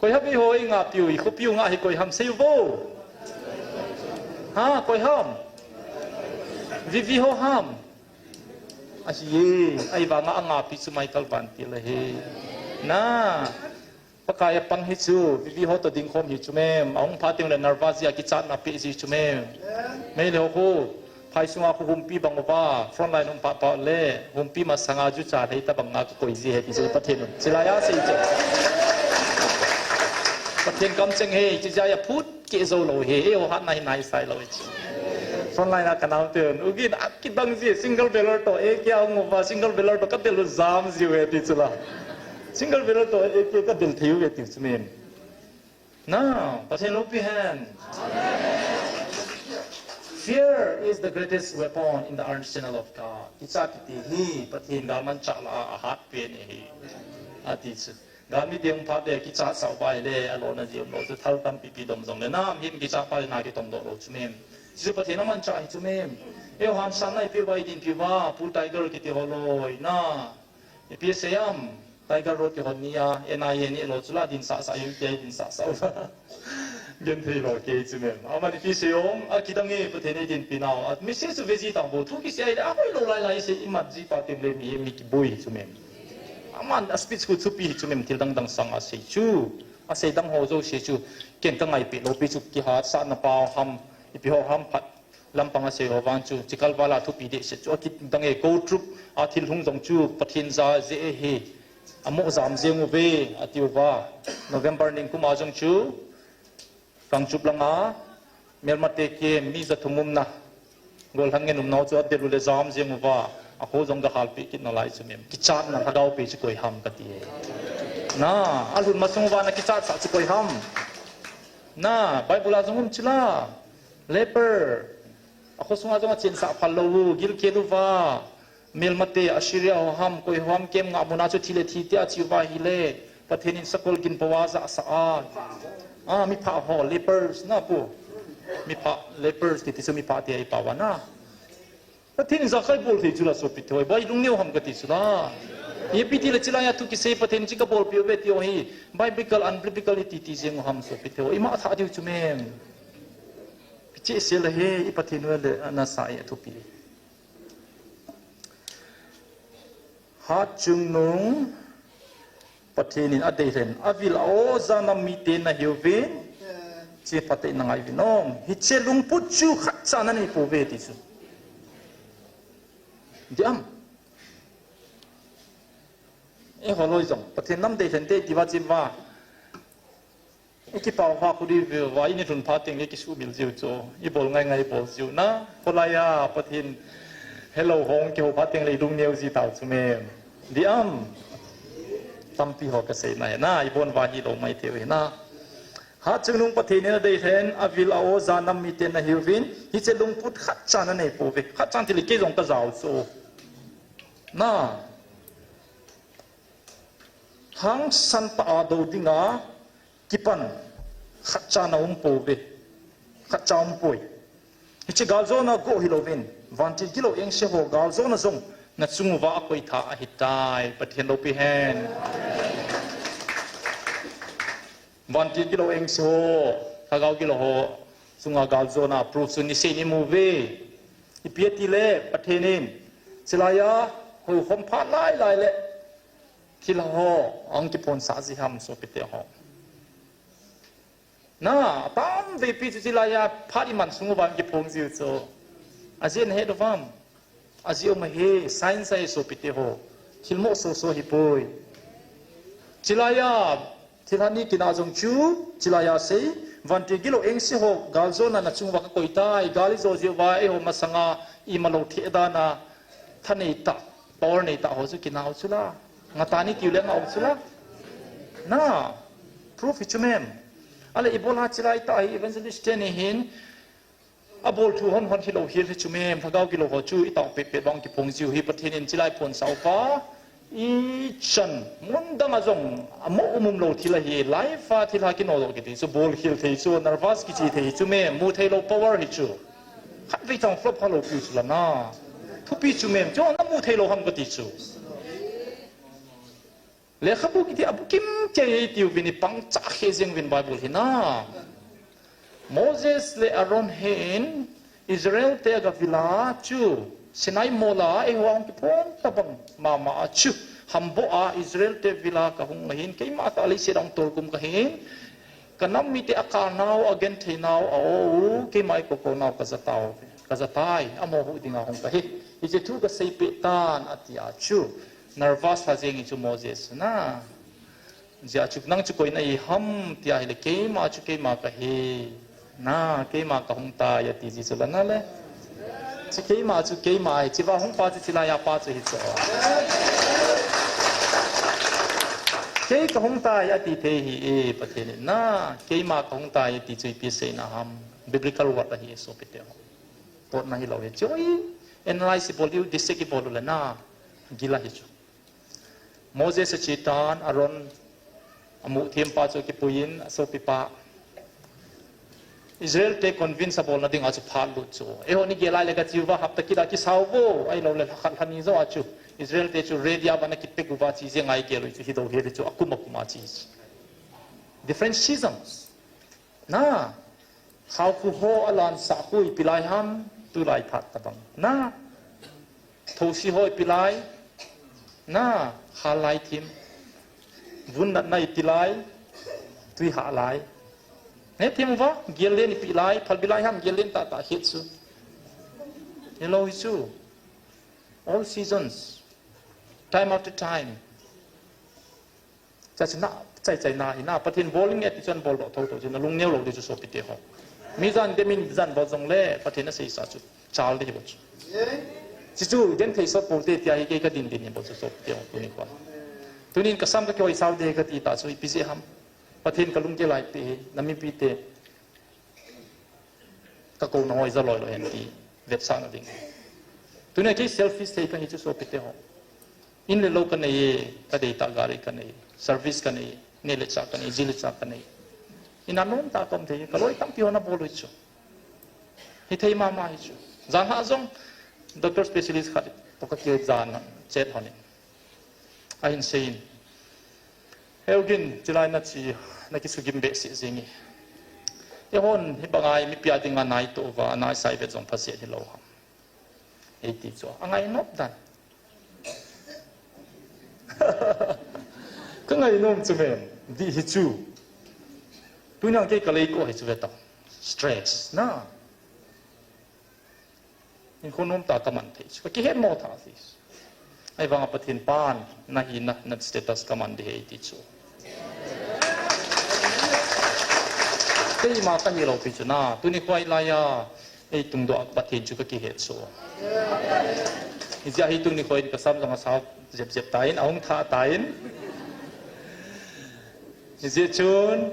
Koi ham eiho ingah piu, ikhopiu ngah hi koi ham seiyu vo. Ha, koi ham? Vivi ho ham? Ahi e, ahivanga angah pi chu Michael Vantil ahi. Na, Pakai apang hi chu, Vivi ho toh dingkhom hi chu mem, ahung phat teng le nervous jeh a kichatna pe ji chu mem. Meitei ho khu, phai sunga khu humpi bang uva, frontline um pahpah le, humpi masanga jucha lei tabang nga kakoi ji ahi ti chu Pathen un. Chilai a sei chu. Pathen kamcheng ahi, chijeh a phut keh jou lou ahi, eiho hatna hi naisai lou ahi chu. Frontline a kanam ten, ugin akidang ji, single barrel toh, AK a hung uva, single barrel toh kadel u jam jiu ahi ti chu la. Single barrel toh, AK kadel thei u ahi ti chu mem. Now, Pathen loupi hen. Fear is the greatest weapon in the arsenal of God. Kichat kiti hi, Pathen galmanchah lah a ahat pen ahi. Ati chu. Galmi te hung phat le kichat sah uva ahile, alona ji umlou chu thal tampi pi dom jong le, nam hin kichat phat le na kitom doh lou chu mem. Chu Pathen amanchah hi chu mem. Eiho hansan na ipi uva idin pi uva, Pu Tiger kiti ho loi na. Ipi sei am, Tiger Road kihon ni a, NIA ni lo chu la dinsah sah, U T I dinsah sah u. Genthei lou kei chu mem. Aman ipi sei am, akidang e Pathen eidinpi nau. A message chu ve ji tang vo, thu kisei le, ahoilou lai lai sei, imat ji pa teng le mi, mi kiboi chu mem. Aman a speech khu thupi hi chu mem, thil dang dang sang a sei chu. Asei dang ho jouse chu, ken kangaipeh lou pi chu kihatsahna pa ham, ipi ho ham phat. Lampang asei ho vang chu, chikal val a thupi dehset chu, akidang e, kou troop a thil hung jong chu, Pathen ja jeh ahi, amoh jam jeng uve, ati uva. November ningkum a jong chu, Kangchup langa, melmate kem, mi jathum umna, gollhang ngen umna chu adel u le jam jeng uva, akho jong gahalpeh kit nalai chu mem. Kichatna lhagao pe chu koi ham kati e. Na, alhun masang uva na kichat sah chu koi ham. Na, Bible a jong um chu la. Leper. Akho sunga jong achensah phal lou u, gilkel uva. Melmate, Assyria ho ham, koi ho ham kem ngah muna chu thi le thi tia chi uva ahile. Pathen in sakol gin po a jahsah a. A, mipha ho, lepers na pu. Mipha, lepers kiti chu mipha tia ipao a na. Pathen in jakai bol thei chu la sopite ho. Bai lungneo ham kati chu la. Ipi ti le chilai a thu kisei Pathen in chi kabolpeh uve ti ho hi. Biblical, unbiblical iti ti jeng u ham sopite ho. Ima thah diu chu mem. Kicheh sel ahi, i Pathen u le anasa e athupi. Hatchungnung Pathen in adeilhen, avil a-o, janam mite nahiuvin, che phatah in nangaivin o, hiche lungput chu khatcha nanei pouve ti chu. Diam. Eiho loi jong, Pathen nam deilhen te tiva chiva. Ikipah uva, kudi uva, ini lhun phat teng le kisuhmil jiu chu. Ibol ngai ngai bol jiu na. Kholai a, Pathen helou hung kihou phat teng le ilung neo ji tau chu mem. Diam. Tampi ho kasei na hi na, ibon uva hilou maithei u hi na. Hatchungnung Pathen in adeilhen, avil a-o, janam mite nahiuvin, hiche lungput khatcha nanei pouve. Khatcha ti le kei jong kajao chu. Na. Hangsan tah a dou dinga kipan khatcha naum pouve. Khatcha umpoi. Hiche galjona go hilouvin, vantil gilou engse ho galjona jong nachung uva akoitha ahitai. Pathen loupi hen. Vantil gilou engse ho, lhagao gilou ho chunga galjona proof chu niseh in imu uve. Ipi ati le Pathen in, chilai a houkhom phat lai lai le thilha ho ahung kiphonsah ji ham sopite ho. Na, atam veipi chu chilai a phat iman sung uva ahung kiphong jiu chu. Ajeh nahet uvam? Ajeh um ahi, science ahi sopite ho. Thilmoh soso hipoi. Chilai a, thilha ni kin a jong chu, chilai a sei, vantil gilou engse ho galjona nachung uva kakoitai, gal ijo jiu va, eiho masanga imalou theh dan a, thanei tah, power nei tah ho chu kinau chu la. Ngah tan itiu le ngah u chu la. Na, proof hi chu mem. Ale ibola chilai tah hi evangelist teni hin, Abol thu hon hon hilou hel hi chu mem, lhagao gilou ho chu i tao pet pet vang kipong jiu hi Pathen in chilai pon sau pa. I chan, mun dang a jong, amo umum lou thil ahi, life a thil ha kino lou kiti chu, bol hel thei chu, nervous kichi thei hi chu mem, mu thei lou power hi chu. Khat vei chang flop ha lou pi chu la na. Thupi chu mem, chu na mu thei lou ham kati chu. Lekhabu kiti a bukim kei tiu vin i pang cha khe jeng vin Bible hi na. Moses le Aaron hin Israel te ga vila chu Sinai mola eiho hung kipon tabang mama a chu hambo a Israel te vila ka hung hin keima ka lei se dang tol kum ka hin ka nam mite a ka nau a gen thei nau a o keima i ko ko nau ka za tau ka za tai amo hu dinga hung ka hi. Hiche thu ka sei pe tan a ti a chu. Nervous ha jeng i chu Moses na. Jia chu nang chu koi na i ham tia hile keima chu keima ka hi. Na, keima ka hung tai ati ji chu la na le. Chu keima chu keima hi, chi va hung pa chu chi la ya pa chu hi chu. Kei ka hung tai ati thei hi e Pathen in na, keima ka hung tai ati chu ipi sei na ham. Biblical word ahi e sopite ho. Pot na hi lou hi chu i analyze i bol u, dissect i bol u le na, gila hi chu. Moses a chi tan, Aaron a mu thim pa chu kipuiyin, a sopi pa. Israel te convince a bolna ding a chu phat lut chu. Eiho ni gelai le ka chiu va hapta kila kisau vo, ai lo le khat lhani zo a chu. Israel te chu ready a va na kit pe gu va chi je ngai gel chu hi do he chu a kum a kum a chi. Different seasons. Na, khau khu ho a lan sa khu ipi lai ham, tu lai phat tabang. Na, thosi ho ipi lai, na, hal lai thim. Vun nat na ipi lai, tui ha lai. Ne thim va, gel len ipi lai, phal bi lai ham, gel len ta ta het su. Hello, hi su. All seasons, time after time. Cha chu na, chai chai na hi na, Pathen bol nge ti chun bol doh tho tho chu na lung neo lo di chu sopite ho. Mi jan de min jan bol jong le, Pathen a sei sa chu, chal di hi bol chu. Chi chu, den thei sot pol te tia hi kei ka din din hi bol chu sopite ho, tuni kwan. Tunin ka sam ka kihoi sao de ka ti ta chu, ipi je ham. Pathen ka lung ke lai pe hi, na mipi te. Ka ko na hoi ja loi loi hen ti vetsahna ding. Tunia kei selfish thei ka hi chu sopite ho. In le lo ka nei e, ka dei ta gari ka nei, service ka nei, nei le cha ka nei, ji le cha ka nei. In a nom ta kom thei, ka loi tampi ho na bol u chu. Hi thei mama hi chu. Jan ha jong, doctor specialist khat, to ka kil jan chet honin. Ahin seiyin. Heugin, chilai na chi, na kisugim behseh jing e. Eihon, hibanga i mipi a dinga nai touva, nai sai vet jong phaseh hilou ham. Eiti chu, angai nop dan. Ka ngai nom chu mem, di hi chu. Tunia kei ka lei ko hi chu ve ta. Stress, na. In khonum ta ka man thei chu. Ka kihet mo tha si. Ahivanga Pathen pan, na hi na, na status ka man di he ti chu. Keima ka hi lo pi chu na, tuni khoi la ya, ei tung doh Pathen chu ka kihet chu. Hijeh a hi tuni khoi ka sam jong a sao jep jep ta in, a hung tha ta in. Hijeh chun,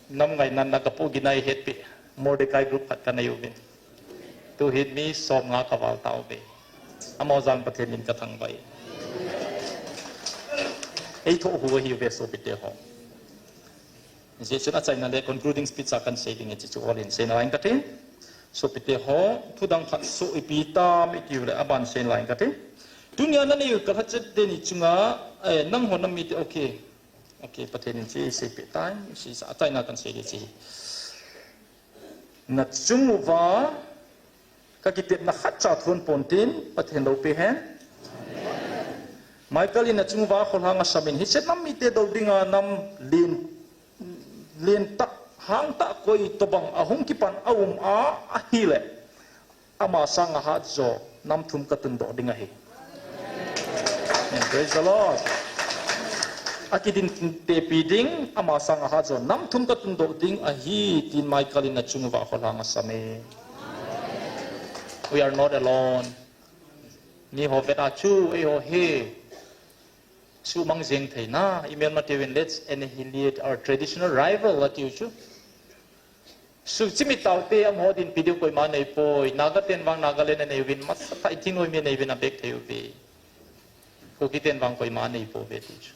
nam ngai nan na ka pu ginai het pi, Mordecai group khat ka nei uvin. Tu hin mi som nga ka val tau ve. Amo jan Pathen min ka thangvah e. Ei thoh hu ahi ve sopite ho. Hijeh chun achaina le concluding speech a kan sei ding e chu chu all in sei nalai ka tin. Sopite ho, thudang khat so ipi tam i tiu le aban sei nalai ka tin. Tunia na nei u ka lhachet te ni chunga, eh, nang ho na mi te, okay. Okay, Pathen in chu sei pe tai, sei sa achaina kan sei ding chu. Na chung uva, ka kitepna khat cha thun pon tin, Pathen lou pe hen. Michael in na chung uva kholhang a samin, hiche nam mite dou dinga nam lin, lin tah, hang tah koi tobang a hung kipan a um a, ahile. Ama sanga hat jo, nam thum ka tundoh ding ahi. Amen. Praise the Lord. Akidin tepi ding, ama sanga hat jo, nam thum ka tundoh ding ahi, tin Michael in a chung uva kholhang a sam e. We are not alone. Ni ho vet a chu, ei ho he. Sumang jeng thei na, i melma te uvin, let's annihilate our traditional rival, ati u chu. Suchimit taute, amaho dinpi diu koima neipoi. Naga ten vang Nagaland anei uvin, masatah in thingnoi mi anei uvin, abek thei uve. Kuki ten vang koima neipouve ti chu.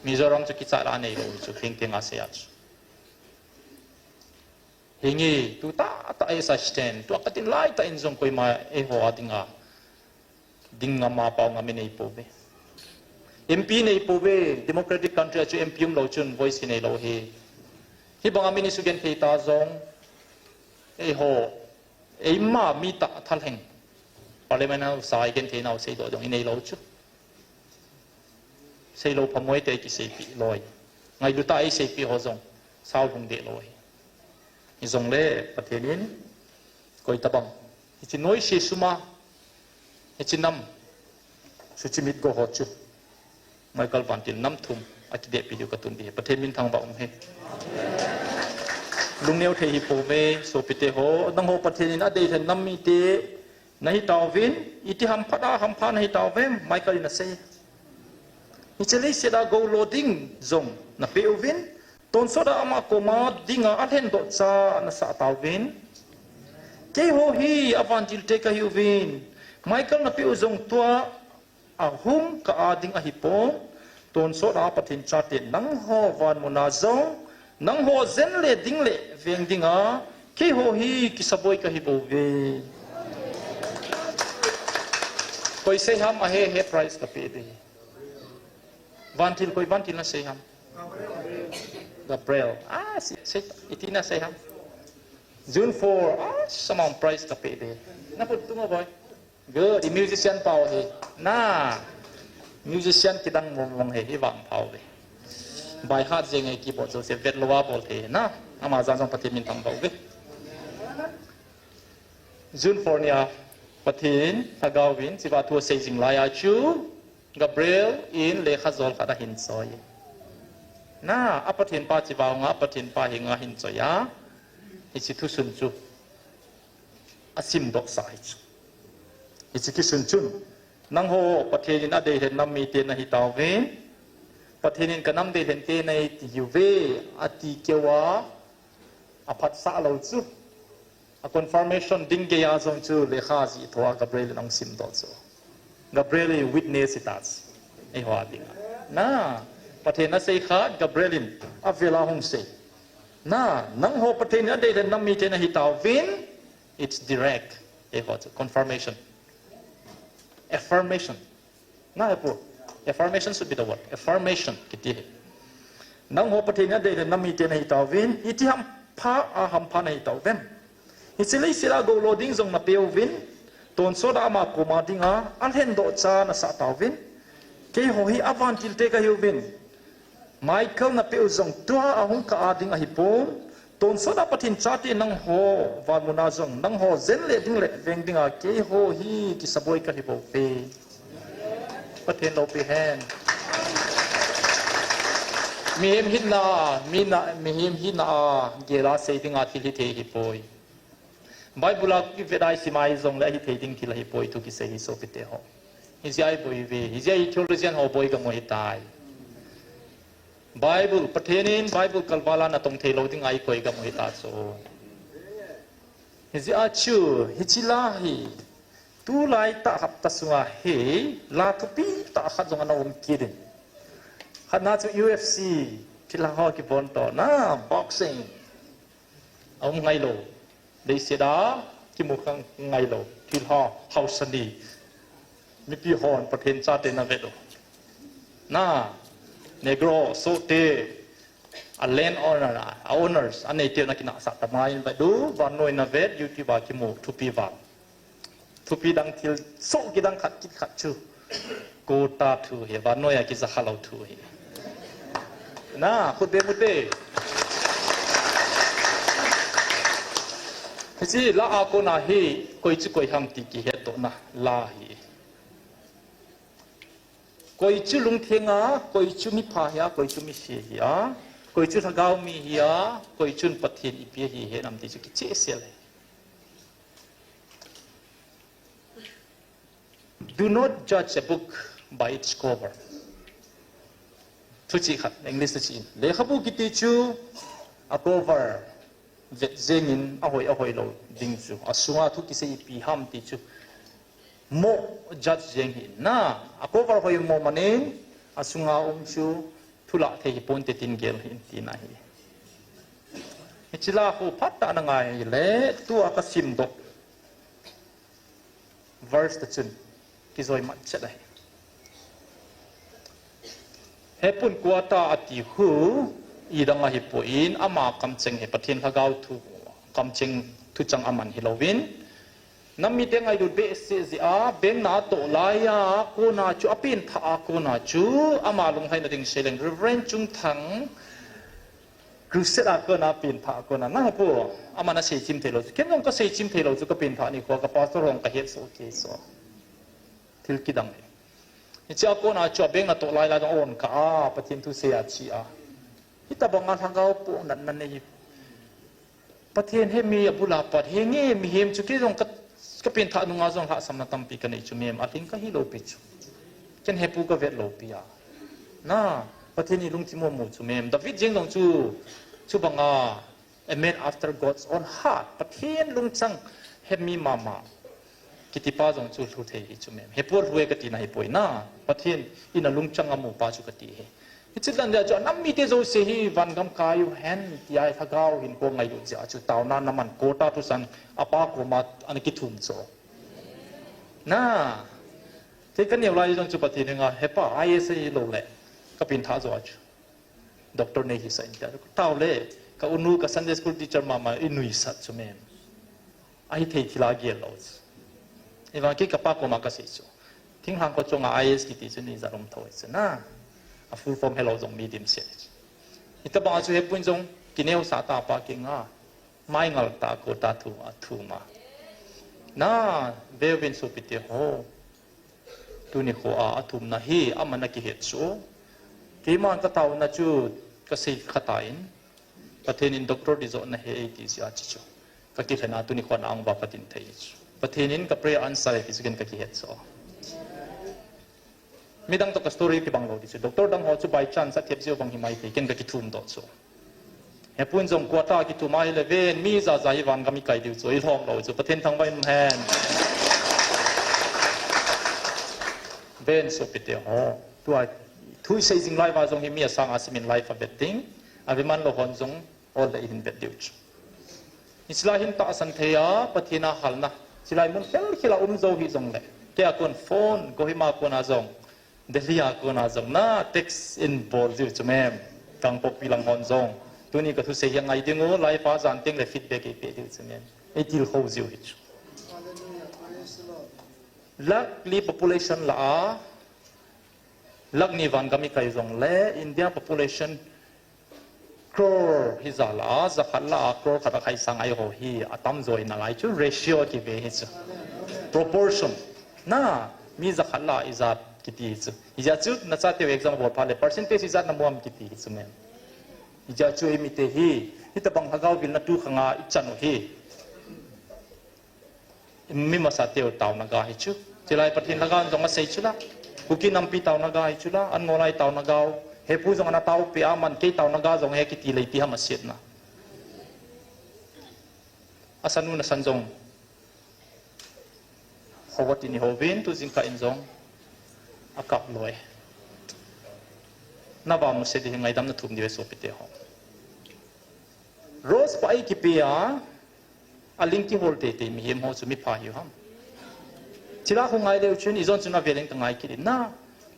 Mizoram chu kichat a neilou chu, thengtheng a sei a chu. Hinge, tu tahtah a assistant, tua katin laitah in jong koima eiho a dinga ding ngam a pao ngam i neipouve. M P neipouve, democratic country a chu M P umlou chun voice hi neilou hi. Hibang a min i sugenthei ta jong, eiho, eima mi tah thalheng, parliament hausa i genthei nau seidoh jong i neilou chu. Seilou phamoi te kiseipeh loi. Ngailu tah a eiseipeh ho jong, sao lhung deh loi. Hijongle Pathen in, koi tabang, hiche noise sum a, hiche nam suchimit go ho chu, Michael Vantil nam thum akidehpi diu katun ding ahi. Pathen min thangvah u hen. Lungneo thei hipouve, sopite ho, nangho Pathen in adeilhen nam mite nahi tauvin, iti hamphat a hampha nahi tauvem, Michael in asei. Hiche leiset a goulo ding jong napeh uvin, tonsot a ama koma dinga alhendoh cha nasah tauvin. Keiho hi avantil te kahiuvin, Michael napeh u jong tua ahung kah a ding ahipon, tonsot a Pathen chate nangho vanmun a jong, nangho jen le ding le veng dinga, keiho hi kisaboi kahibouve. Koi sei ham ahe, he prize kapeh ding. Vantil, koi vantil nasei ham? Gabriel. Ah, sei, sei, iti nasei ham? June four. Ah, samang prize kapeh ding. Nakhut tung o boi. Good, i musician pau hi. Na, musician kidang mong mong hi, hi vang pau hi. By heart jeng hi keyboard jouse vetlou a bol thei na. Ama jan jong Pathen min thangvah uve. June four nia Pathen lhagao vin chiva thu asei jing lai a chu Gabriel in lekha jol khat ahin choi. Na, a Pathen pa chiva nga, a Pathen pa hi nga hin choi a. Hiche thusun chu asimdoh sa hi chu. Hiche kisun chun, nangho Pathen in adeilhen nam mite nahi tauvin, Pathen in kanam deilhen te nahi tiuve, ati keu a, aphatsah lou chu. A confirmation ding gei a jong chu lekha jih tho a Gabriel in ahung simdoh chu. Gabriel in witness hita chu. Eiho a dinga. Na, Pathen asei khat Gabriel in avel a hung sei. Na, nangho Pathen in adeilhen nam mite nahi tauvin, it's direct. Eiho chu confirmation. Affirmation. Na, hepu. Affirmation should be the word. Affirmation kiti hi. Nangho Pathen in adeilhen nam mite nahi tauvin, iti hampha a hampha nahi tauvem. Hiche leiset a goulo ding jong napeh uvin, tonsot a ama koma dinga alhendoh cha nasah tauvin. Keiho hi avantil te kahiuvin. Michael napeh u jong tua ahung kah a ding ahipon, tonsot a Pathen chate nangho vanmun a jong, nangho jen le ding le veng dinga keiho hi kisaboi kahibouve. Pathen loupi hen. Mihem hinna, mina, mihem hinna a gel a sei dinga thil hithei hipoi. Bible a kivet a isim a ijongle hithei ding thil ahipoi thu kisei hi sopite ho. Hijeh a iboi uve, hijeh a i theologian ho boi gam u hitai. Bible, Pathen in Bible kalval a natong theilou dinga ikoi gam u hita chu. Hijeh a chu, hiche la hi, tulai tah hapta sunga hi, la thupi tah khat jong ana um kit in. Khatna chu U F C, thilha ho kibonto na, boxing. Aum ngailou. Leiset a kimu kha ngailou. Thilha, haosa ni. Mipi hon Pathen chate navet u. Na, Negro, Sote, a land owner, a owners, aneite nakinahsah tama in vet u, vannoi navet, YouTube a kimu, thupi vang. Thupi dang thil soh kidang khat kit khat chu. Quota thu hi, vannoi a kijakha lou thu hi. Na, khut beng ute. Hiche la a kona hi, koi chu koi ham ti kihetdohna la hi. Koi chu lungtheng a, koi chu mipha hi a, koi chu mise hi a, koi chu lhagao mi hi a, koi chun Pathen ipi ahi henam ti chu kichehsel ahi. Do not judge a book by its cover. Thuchih khat, English thuchih in. Lekhabu kiti chu a cover, Vet jengin ahoi ahoi lou ding chu, asunga thu kisei ipi ham ti chu mo judge jeng hi na, a cover hoi mo manin, asunga um chu thu la thei hi ponte tin gel hi tina hi. Hichila khu phat ta na ngai le, tua ka sim doh verse ta chun kijoi mat chet ahi. Hepun quarter ati khu idang ahi poi, ama kamcheng hi Pathen Lhagao thu, kamcheng thuchang aman hilouvin, nam mite ngailut behseh jeh a, bengna atoh laiya kona chu apenthah a kona chu, ama lunglhaina ding seileng Reverend Chungthang, Crusade a kona penthah a kona, na hepu, aman asei chim thei lou chu. Ken jong kasei chim thei lou chu, kapenthah nikho, ka pastor hon kahet soh kei soh. Thil kidang hi. Hichea kona chu abeng atoh lai lai jong on kah a, Pathen thu sei a chi a. Hitabanga lhagao pohnatna nei. Pathen he mi abul a pat, henge mihem chu kei jong ka, kapenthah nunga jong lhahsamna tampi kanei chu mem, alhing kahi lou pi chu. Ken hepu kavet lou pi a. Na, Pathen in lungthim amu chu mem. David jeng jong chu, chubanga, a man after God's own heart. Pathen lungchang he mi mama. Kitipa jong chu lhu thei hi chu mem. Hepu lhu e katina hi poi na. Pathen in alungchang amu pa chu kati hi. Hiche dan dia chu anam mite jouse hi vangam kai uhen tia Lhagao hinkho ngailut jeh a chu taona naman quarter thusan apa koma ana kithum chu. Na. Kei kaneo lai jong chu Pathen henga, hepa, I A S ahi lou le. Kapenthah jo a chu. Doctor nei hisah in tia. Tao le, ka unu, ka Sunday school teacher mama, inuisat chu mem. Ahithei thila gel lou chu. Hivang kei kapa koma kasei chu. Thinglhang kho chunga I A S kiti chu ni jalom thou chu na. A full form helou jong mi dimset chu. Hitabanga chu hepun jong kineosah ta pa kinga. Mai ngal ta ko ta thu a thuma. Na, veuvin sopite ho. Tuni kho a, athumna hi, aman akihet chu. Keiman kataona chu, kasei khatai. Pathen in doctor ding joh nahe eiti jeh a chi chu. Kakilhen a tuni kho a na ang uva katin thei chu. Pathen in ka prayer answer e ti chu ken kakihet chu. Midang toh ka story kibang lou ti chu. Doctor dang ho chu by chance athep jeh u bang hi maithei, ken kakithum doh chu. Hepun jong quarter kithum ahile ven, mi jaja hi vangam ikai diu chu, ilhom lou chu, Pathen thangvah in um hen. Ven sopite ho. Tua, thu isei jing lai uva jong hi mi asang a simin live a vet ding. Ave man lou hon jong, ol le ihin vet diu chu. Hichilai hin tahsan thei a, Pathen a halna. Chilai mun khel khel a um jou hih jongle. Kei a kon phone, Kohima kona jong. Delhi a kona jong na text in bol jiu chu mem. Kangpokpi lang hon jong. Tuni ka thusei hi angai ding u, live a jan teng le feedback eipe diu chu mem. Eitilkhou jiu hi chu. Lakh li population lah a, lakh ni vangam ikai jongle, India population crore hija lah a, jakhat lah a crore khat a khai sang ahi ho hi, atamjo in alai chu ratio kive hi chu. Proportion. Na, mi jakhat lah a ijat kiti hi chu. Hijeh a chu, nachateu exam abol phat le, percentage ijat namu ham kiti hi chu mem. Hijeh a chu eimite hi, hitabang lhagao vilna tu khanga ichan u hi. Mi masateu taona ga hi chu. Chilai Pathen lhagao in jong asei chu la. Kuki nampi taona ga hi chu la. An ngolai taona ga u. Hepu jong ana taopi a man kei taona ga jong he kiti le ipi ham asetna. Asanu nasan jong. Hou a tin ihouvin tu jingkah in jong. Akap loi. Nava muse ding hi ngaidam nathum diu e sopite ho. Rose pa ei kipe a, aling kihol teitei mihem ho chu mipha hiu ham. Chila khu ngai leu chun, ijon chun avel in kangai kit in na.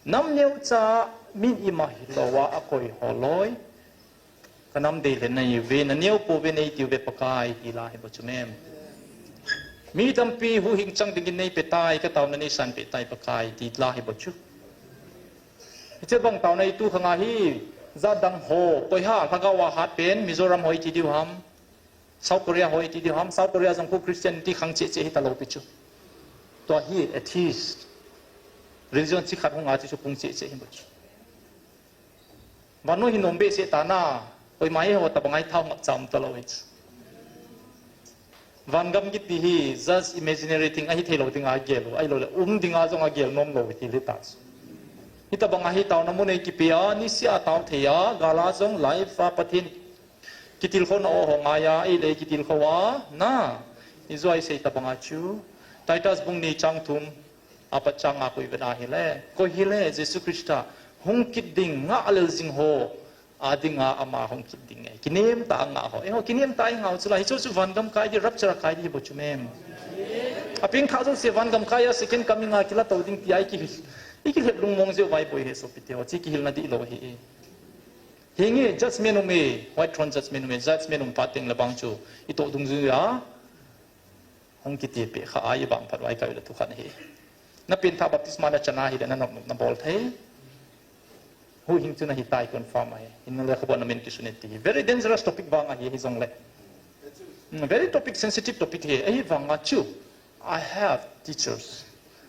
Nam neocha min ima hilou a akoi ho loi. Kanam deilhen nahiuve, naneo pouve neitiu ve Pakai, ti la hi bou chu mem. Mi tampi huhhing chang dingin neipe tai, kataona neisan peh tai Pakai, ti la hi bou chu. Hiche bang taona i tu khanga hi, jat dang ho, koiha, lhagao a hat pen, Mizoram ho iti diu ham, South Korea ho iti diu ham, South Korea jong khu Christianity khang cheh cheh hita lou pi chu. Tua hi atheist. Religion chi khat hunga chi chu pung cheh cheh hi bou chu. Vannoi hi nom behseh ta na, koima hi ho tabang ahi thao ngap cham talou hi chu. Vangam kiti hi, just imaginary thing ahi thei lou ding a gel u, ahilou le, um ding a jong a gel nom lou hi ti le ta chu. Hitabang ahi taona mun ei kipe a, niseh a tao thei a, gal a jong live a Pathen Kitilkhouna o ho ngai a, ei le kitilkhou a, na. Ijeh a isei tabang a chu. Titus bung ni chang thum, apat chang nga koi vena hile. Koi hile, Jesu Christa, hung kit ding, ngah lel jing ho. A dinga ama hung kit ding e. Kinem tah a ngah ho. Eiho, kinem tah a i ngah u chu la. Hichu chu van gam kai di, rapture a kai di hi bou chu mem. Apeng kha jouse van gam kai a second coming a kila tou ding tia i kihil. I kihil lungmong jeh u vai boi he sopite ho. Chi kihilna di lou hi. Hinge judgment um e. White throne judgment um e. Judgment um phat teng le bang chu. I toh dungjuia. Hung kiti pe kha a i bang phat vai kai le thu khat hi. Na pengthah baptisma na chana hile na nop na bol thei. Huhhing chu na hitai confirm ahi. Hinna le khabon na min kisun e ti hi. Very dangerous topic vang ahi, hijongle. Mm, very topic, sensitive topic hi. Ahivanga chu. I have teachers.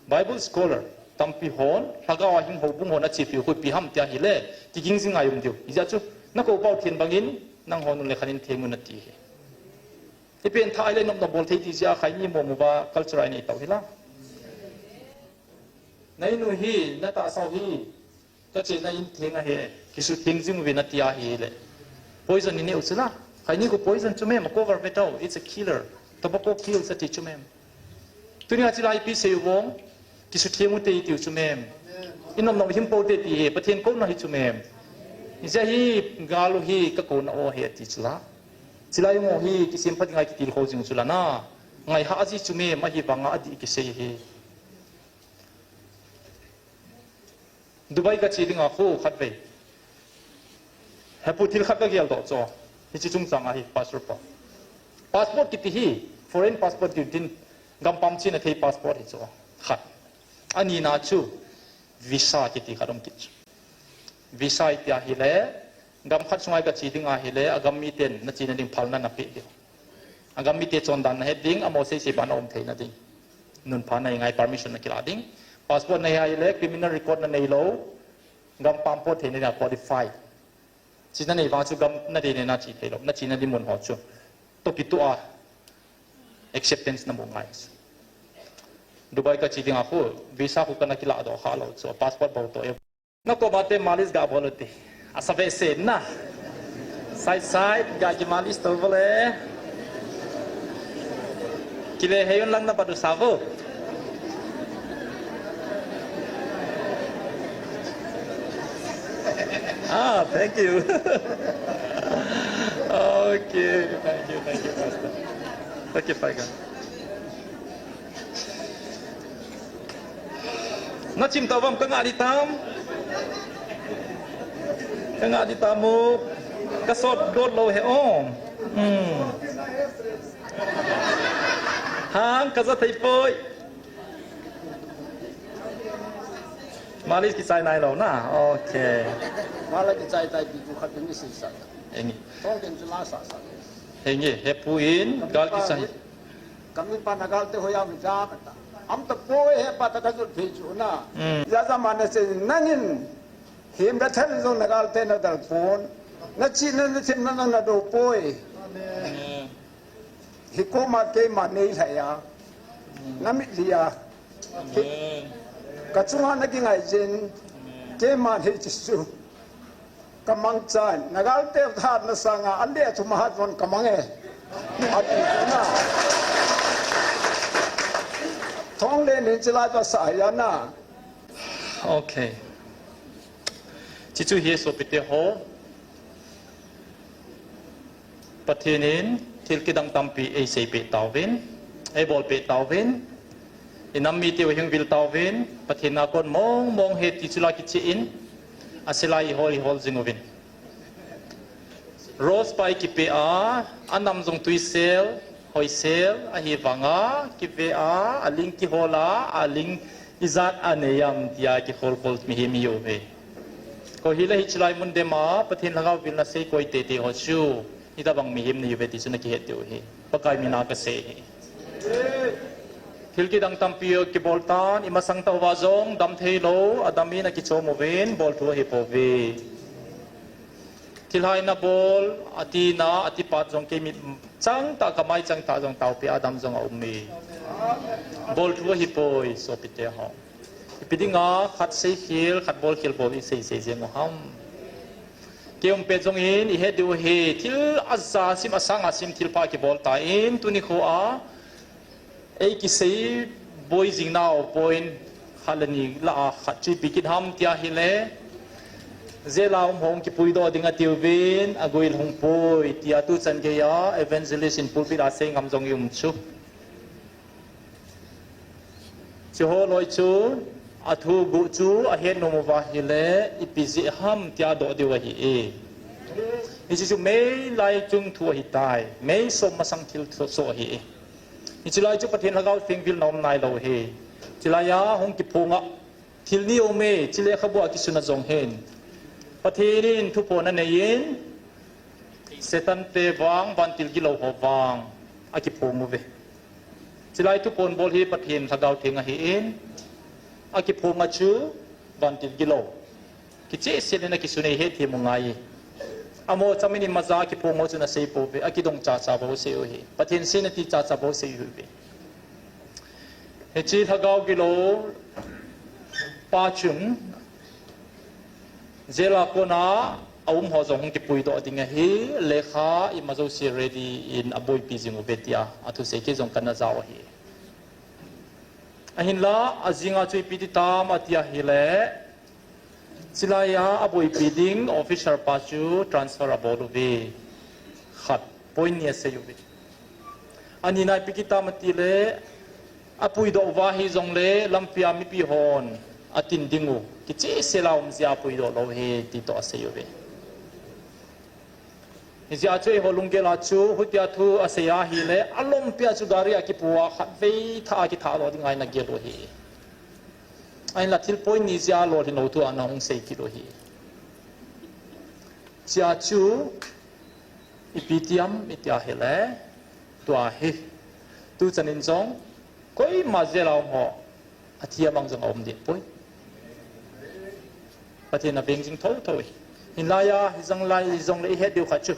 Bible scholar. Tampi hon. Lhagao a hing houbung hon achepiu khu ipi ham tia hile. Kiging jing ngai um diu. Ijeh chu. Na kou pau thei bangin. Nangho nu le khan in theng un ati hi. I pengthah a ile nop na bol thei ti jeh a khaini momo va culture a i nei tau hi la. Na inu hi, na tahsa u hi, ka chena in theng ahi, kisutheng jing uvin ati ahi le. Poison i neh u chu la. Khaini khu poison chu mem, a cover ve tau, it's a killer. Tobacco kills ati chu mem. Tunia chilai ipi sei u vong, kisutheng u te i tiu chu mem. I nop nop him pou te ti hi, Pathen kouna hi chu mem. Ijeh hi, gal u hi, ka kouna o hi ati chu la. Chilai u ngo hi, kisem pha dinga kitilkhou jing chu la na. Ngai ha ji chu mem, ahivanga adih kisei hi. Dubai ka che dinga khu khatvei. Hepu thil khat ka gel doh chu. Hiche chungchang ahi passport pa. Passport kiti hi foreign passport tiu tin gampam chena thei passport hi chu. Khat. Anina chu visa kiti khat um kit chu. Visa itia hile gam khat sunga ka che dinga hile agam miten na chena ding phalna na pe diu. Agam mite chondan na het ding, amaho seisei bana um theina ding. Nunpha na ngai permission na kila ding. Passport na hi ahile, criminal record na nei lou, gampam pot theina ding a qualify. Chena nei vang chu gam na dei ne na che thei lou, na chena ding mun ho chu. Toh kitoh a, acceptance na mu ngai. Dubai ka che dinga khu, visa khu kana kila doh kha lou chu, passport bou toh e. Na koma te malis ga bol u te. Asa ve se na. Side side ga ki malis to bole. Kile he yun lang na padu savo. Ah, thank you. Okay, thank you, thank you, Pastor. Okay, fine. Na chim tau vam ka ngah di tam. Ka ngah di tam u. Ka sot dot lou he om. Hmm. Hang ka za thei poi. Malis kichai nai lou na. Okay. Mala kichai tai pi tu khat ni si sa. Engi. Tong ken chu la sa sa. Engi, hepu in, gal kichai. Kami pa na gal te hoya mi ja kata. Am ta poi he pa ta ka jut phe chu na. Mm. Ya ja ma na se nangin. Him da thel jong na gal te na dal pon. Na chi na na thim na na do poi. Amen. Hi koma keima nei lhai a. Mm. Na mit lia. Amen. Ka chunga na ki ngai jin. Amen. Keima hei chi su. Ka mang chan, na gal te hat na sanga, an le thum hat von ka mang e. Ati na. Thong le nin chila to sa ya na. Okay. Chichu hi sopite ho. Pathen in thil kidang tampi ei sei pe tauvin, ei bol pe tauvin, i nam mite u hing vil tauvin, Pathen a kon mong mong he ti chula kichi in, a sila i hol i hol jing uvin. Rose pai kipe a, a nam jong tuisel, hoisel, ahi vanga, kive a, a ling kihol a, a ling ijat a nei am tia kihol kol mihem i uve. Ko hile hichilai mun dema, Pathen lhagao vilna sei koi tete ho chu. Hitabang mihem na hi uve ti chu na kihet diu ahi. Pakai mina ka sei ahi. Thil kidang tampi kibol tan, i masang tah uva jong dam thei lou, a dam in a kichom uvin, bol thu ahi pouve. Thil hai na bol, a tina, a tipat jong kei mit chang tah, ka mai chang tah jong tao pi a dam jong a um e. Bol thu ahi poi, sopite ho. Ipi dinga, khat sei khel, khat bol khel bol i sei sei jeng u ham. Kei um pet jong in ihet diu hi, thil aja sim, asang a sim, thil pha kibol tan, tuni kho a ei kisei boi jing nau point khat le ni lah a khat chu ipi kit ham tia ahile, jail a um ho hung kipui doh ding atiuvin, aguil hung pui tia tuchan gei a evangelist in pulpit a sei ngam jong i um chu. Chuho loi chu, athu guh chu ahet nom uva ahile, ipi jeh ham tia doh diu ahi e. Hiche chu May lai chung thu ahitai, May som masang thil thu so ahi e. Hiche lai chu Pathen Lhagao Theng vilna um nailou ahi. Chulai a hung kiphong a, thil ni um e, chule khabu a kisun a jong hin, Pathen in thuphon anei in, Satan te vang, vantil gilou ho vang, akiphong uve. Chulai thuphon bol hi Pathen Lhagao Theng ahi in, akiphong a chu vantil gilou. Kichehsel in akisun e, ihet them u ngai. Amaho chamin imacha akiphong ho chu ana sei pouve, akidong chacha bou asei u ahi. Pathen seina ti chacha bou asei u ahi. Hiche Lhagao gilou pa chun, jail a kona aum ho jong hung kipui doh ding ahi, lekha ima jouse ready in aboipi jing uve tia athusei kei jong kana jao ahi. Ahinla, ajing a chu ipi ti tam ati ahile, chulai a aboipi ding officer pa chu transfer abol uve. Khat, point ni asei uve. Ani na ipi ti tam atile, apui doh uva hijongle, lampi a mipi hon atin ding u kichehsel a um jeh a apui doh lou ahi ti toh asei uve. Hijeh a chu eiho lunggel a chu, hutia thu asei ahile, alompi a chu gari a kipu a khatvei thah a kithah doh ding a ana gel u ahi. Ahinla thil point ni jeh a lolhin lou thu ana hung sei kit u ahi. Chea chu, ipi ti ham iti ahile, tua hi, tuchan in jong, koima jail a um ho, athi a mang jong aum deh poi. Pathen in aveng jing thotho e. Hinlai a, hijong lai, hijongle ihet diu khat chu,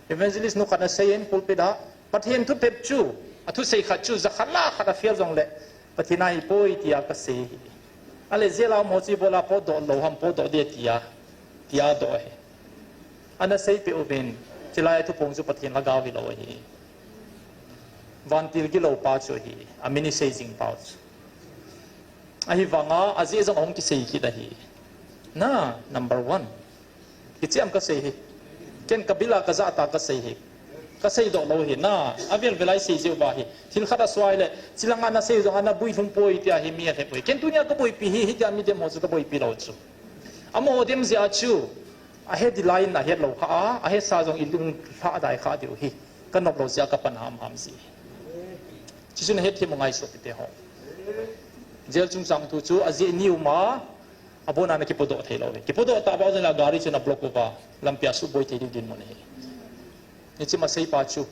evangelist nu khat in asei in pulpit a, Pathen thutep chu, athusei khat chu, jakhat lah khat afel jongle, Pathen a ahipoi tia kasei ahi. Ahile jail a um ho chu ibola potdoh lou ham, potdoh ding tia, tia doh ahi. Ana seipeh uvin, chulai a thuphong chu Pathen Lhagao hilou ahi. Vantil gilou pa chu ahi, amin isei jing pau chu. Ahivanga, ajeh jong ahung kisei kit ahi. Na, number one. Hiche ham kasei hi. Ken kabil a kajah tah kasei hi. Kasei doh lou hi. Na, avel vel a isei jeh uva hi. Thil khat asei le, chulanga nasei jong ana boi lhung poi tia hi mi alhep u hi. Ken tunia kaboipi hi, hitia mi dem ho chu kaboipi lou chu. Amaho dem jeh a chu, ahe ding lai in ahet lou kha a, ahesa jong ilung lhadai kha diu hi. Kanop lou jeh a kapan hamham ji. Chuchu nahet them u ngai sopite ho. Jail chungchang thu chu ajeh ni um a, abona ana kipodoh thei lou hi. Kipodoh tah bou jeh in la gari chu ana block uva, lampi a suboi thei diu dinmun ahi. Hiche masei pa chu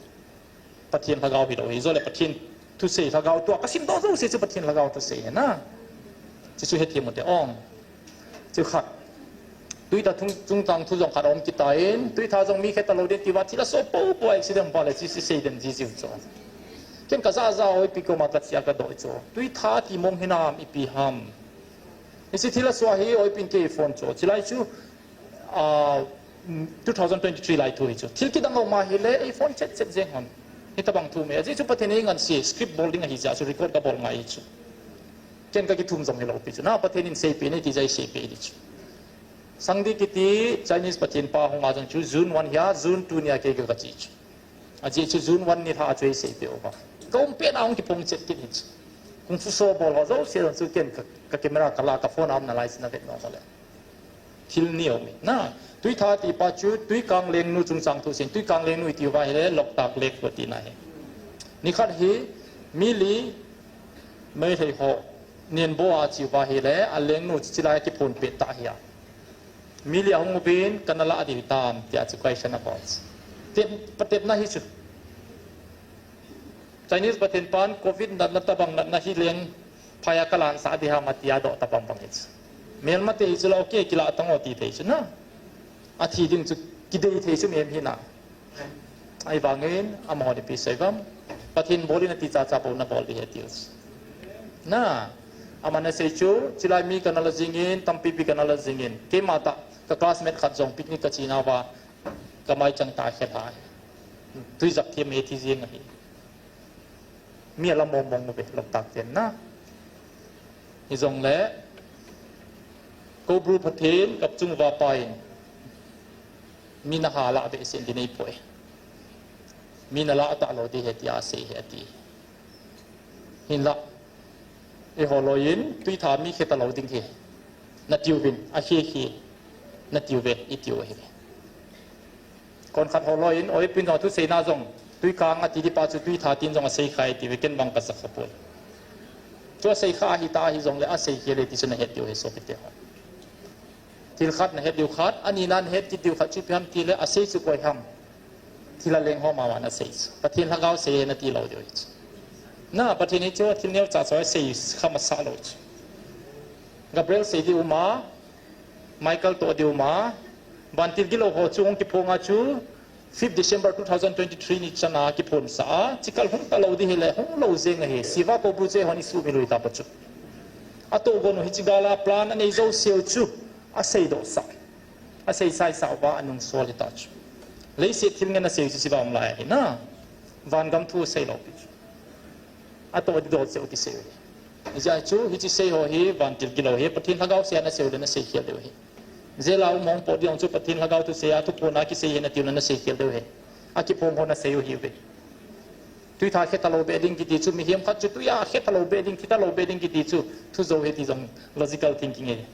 Pathen Lhagao hilou hi. Jole Pathen thusei Lhagao tua kasimdoh jouse chu Pathen Lhagao thusei ahi na. Chuchu hethem ute ong. Chu khat. Tuitha chung, chungchang thu jong khat aum kitan, tuitha jong mi khe talou ding tiuva thil aso popo accident um le chu isei den jiu jiu chu. Ken kajah jah a oipi koma kache a kadoh chu. Tuitha ti mong hinam ipi ham. Hiche thil aso hi oipin kei phone chu. Chulai chu, ah, two thousand twenty-three lai thu hi chu. Thil kidang aum ahile, ei phone chet chet jeng hon. Hitabang thu me. Ajeh chu Pathen in einganse, script bol ding ahi jeh a chu record kabol ngai hi chu. Ken kakithum jong hilou pi chu. Na Pathen in seipeh in eiti jeh a iseipeh ding chu. Sangdi kiti Chinese Pathen pa hung a jong chu June one hi a, June two ni a kei ka, kache chu. Ajeh chu June one ni lha a chu eiseipeh uva. Kaum pet a hung kiphong chet kit hi chu. Kung fu show bol ho jouse jong chu ken ka, ka camera kala, ka phone a um nalai chu navet nom le. Thil ni aum e. Na, tuitha ti pa chu, Tuikang Lengnu chungchang thu seiyin, Tuikang Lengnu iti uva ahile, Loktak Lake tina ahi. Nikhat hi, mi li, Meitei ho, Nenbo a che uva ahile, alengnu chu chulai a kiphonpeh tah ahi a. Mi li ahung uvin, kana lah diu hitam, tia chu question abol chu. Tep, patepna hi chu. Chinese Pathen pan, covid natna tabang natna hi leng, phai a kalansah ding ham atia doh tabang bang hi chu. Melmate hi chu la, okay, kilah tang o ti thei chu na. Athi ding chu kidei thei chu mi em hi na. Ahivangin, amahon ipi sei uvam. Pathen bol in ati chacha bou nabol ding ahi tiu chu. Na, aman asei chu, chulai mi kana la jingin, tampipi kana la jingin. Keima tah, Ka classmate khat jong picnic ka chena uva, ka maichang tah a khelha. Tuijap them e ti jeng ahi. Mi ala mong mong uve, lomtak ten na. Hijongle, Koubru Pathen, kap chung uva pai. Mi na hala ve sin di nei poi. Mi na la ta lo di he ti a sei he ti. Hinla. Eiho loiyin, tuitha mi khe ta lo ding hi. Na tiuvin, a khe khe. Na tiuve, i tiu ahi. Kon khat ho loiyin, oi pin ho thu seina jong. Tuikang a ti di pa chu tuitha tin jong a sei khai ti ve ken bang ka sa kha poi. Chu a sei kha ahi ta ahi jongle a sei khe le ti chu na het diu he sopite ho. Thil khat na het diu khat, ani na het kit diu khat chu ipi ham ti le a sei chu koi ham. Thil a leng ho ma ma na sei chu. Pathen lhagao sei he na ti lo diu hi chu. Na, Pathen hi chu thil neo cha cha sei kha masa lo chu. Gabriel sei diu ma, Michael to diu ma, vantil gilo ho chu hung kiphong a chu, fifth December two thousand twenty-three ni chana kiphon sa a, chikal hung ta lo di hi le, hung lo jeng ahi, Siva Koubru che hon i su mi lui ta pa chu. A to gonu hi chigala plan a nei jo seu chu, a sei do sa. A sei sai sa uva a nung sol hi ta chu. Leiset thil ngen a sei chu Siva um lai ahi na. Van gam thu sei lo pi chu. A to di do seu ti sei. Ijeh chu, hichi sei ho hi, vantil gilo hi, Pathen lhagao sei na sei le na sei khel deu hi. Jela um hong po diu chu Pathen lhagao thu sei a thu pona kisei hi na tiu na na sei khel deu hi. A kiphong ho na sei u hi ve. Tuitha khe ta lo be ding kiti chu mihem khat chu tuiya khe ta lo be ding, thi ta lo be ding kiti chu thu jo hi ti jong logical thinking hi.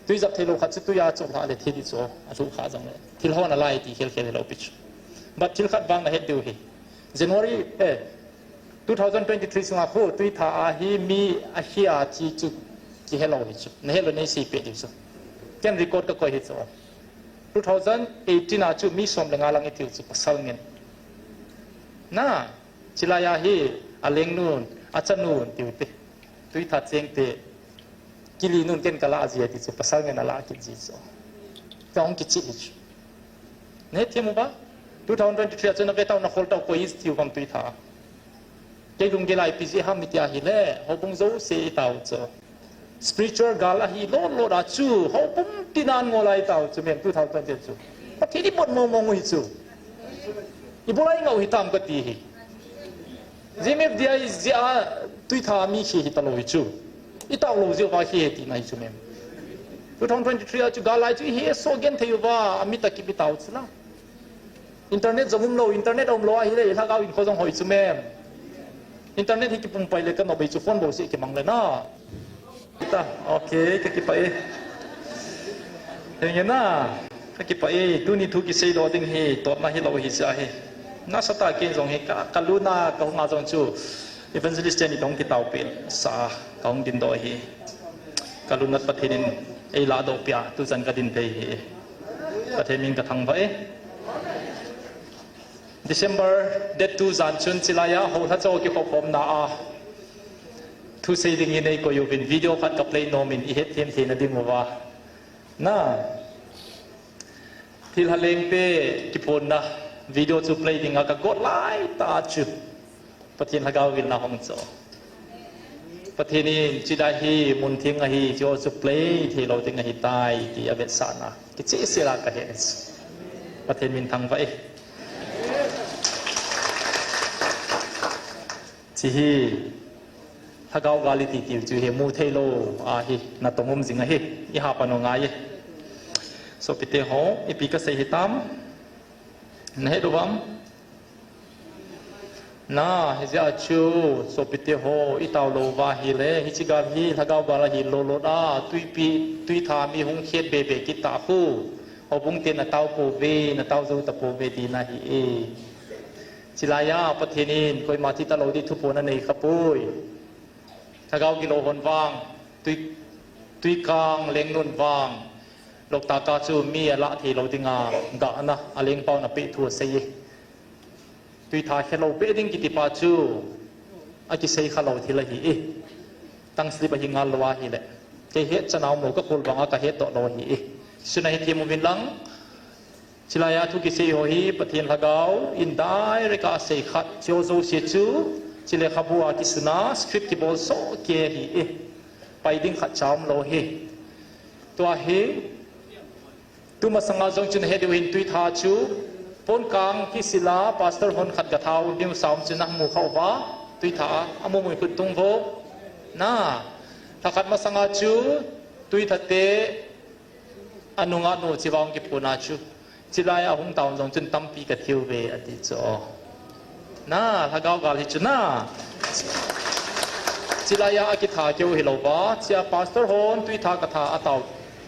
Tuijap thei lo khat chu tuiya chu lha le thi di chu a thu kha jong le. Thil ho na lai ti khel khel lo pi chu. But thil khat vang na het deu hi. January, eh, two thousand twenty-three sunga khu tuitha a hi mi a hi a thi chu kihe lo hi chu. Na het lo nei sei pe diu chu. Ken record ka koi hi chu. Two thousand eighteen a chu mi som le nga lang i tiu chu pasal ngen. Na, chilai a hi a lengnun, a chanun tiu te. Tuitha cheng te. Kili nun ken ka la ji ti chu pasal ngen a la kit ji chu. Ka hung kichi hi chu. Ne thimu ba? Two thousand twenty-three a chu na ve tau na khol tau koi is tiu bang tuitha. Kei lunggel a ipi jeh ham i ti a hi le, houbung jouse i tau chu. Spiritual gal ahi lo lo da chu, houbung tin a ngol a i tau chu mem two thousand twenty chu. Pathen i bot mong mong u hi chu. I bol a i ngau hi tam ka ti hi. G M F D I jeh a tuitha mi khi hi ta lo hi chu. I tau lo jeh uva khi hi ti na hi chu mem. Two thousand twenty-three a chu gal lai chu i he so gen thei uva, a mi ta ki mi tau chu la. Internet jong um lo, internet um lo ahi le, i lhagao in kho jong hoi chu mem. Internet hi kipum pai le ka no bei chu phone bo si kimang le na. Ta, okay, ka kipah e. Henge na, ka kipah e, tuni thu kisei lo ding hi, totna hi lo hi sa hi. Nasa ta ken jong hi, ka, ka luna, ka hunga jong chu, evangelist ni dong kitau pe, sa, ka hung din do hi. Ka lunat Pathen in, ei la do pia, tu chan ka din thei hi. Pathen min ka thangvah e. December date two jan chun chilai a, ho lha cho kikhop khom na a. Thu sei ding in ei koi uvin video khat ka play nom in i het them thei na ding uva. Na. Thil ha leng pe kiphon na video chu play ding a ka got lai ta chu. Pathen lhagao vil na hong cho. Pathen in chidai hi mun thing ahi, cho chu play thei lo ding ahi tai ti a vetsahna. Kicheh sela ka he. Pathen min thangvah e. Chi hi, lhagao gal i ti tiu chu hi mu thei lo, a hi, na tong um jing ahi, i ha pan u ngai e. Sopite ho, ipi ka sei hi tam, na het u vam? Na, hijeh a chu, sopite ho, i tau lo va hi le, hichi gal hi, lhagao gal ahi lo lo da, tuipi, tuitha mi hung khet be be kit ta khu, houbung te na tau po ve, na tau jou ta po ve ti na hi e. Chilai a Pathen in koima thi ta lo di thuphon anei kha poi. Lhagao gilo hon vang, tui, tuikang lengnun vang, Loktak a chu mi a lah thei lo dinga, gahna, a lengpau na peh thu a sei e. Tuitha khe lo peh ding kiti pa chu, a kisei kha lo thil ahi e. Tang slip ahi ngal lo ahi le. Kei het chana um lo ka khol banga ka het doh lo ahi e. Suna hi thim uvin lang, Chilai a thu kisei ho hi Pathen Lhagao in direct a sei khat, cheo jouse chu chi lekhabu a kisuna script kibol soh kei ahi e. Pai ding khat cha um lo hi. Tua hi Tuma sanga jong chun he diu hin Tuitha chu, pon kang kisila, pastor hon khat gatha u diu sam chun amu khau va, Tuitha, amu mui khut tung vo. Na, thakhat masanga chu, Tuitha te, anunga nu chivang kipuna chu. Chilai a hung taun jong chun tampi ka thiu ve ati chu. Na, lhagao gal hi chu na. Chilai a kitha keu hi lo va, chia pastor hon Tuitha ka tha a tau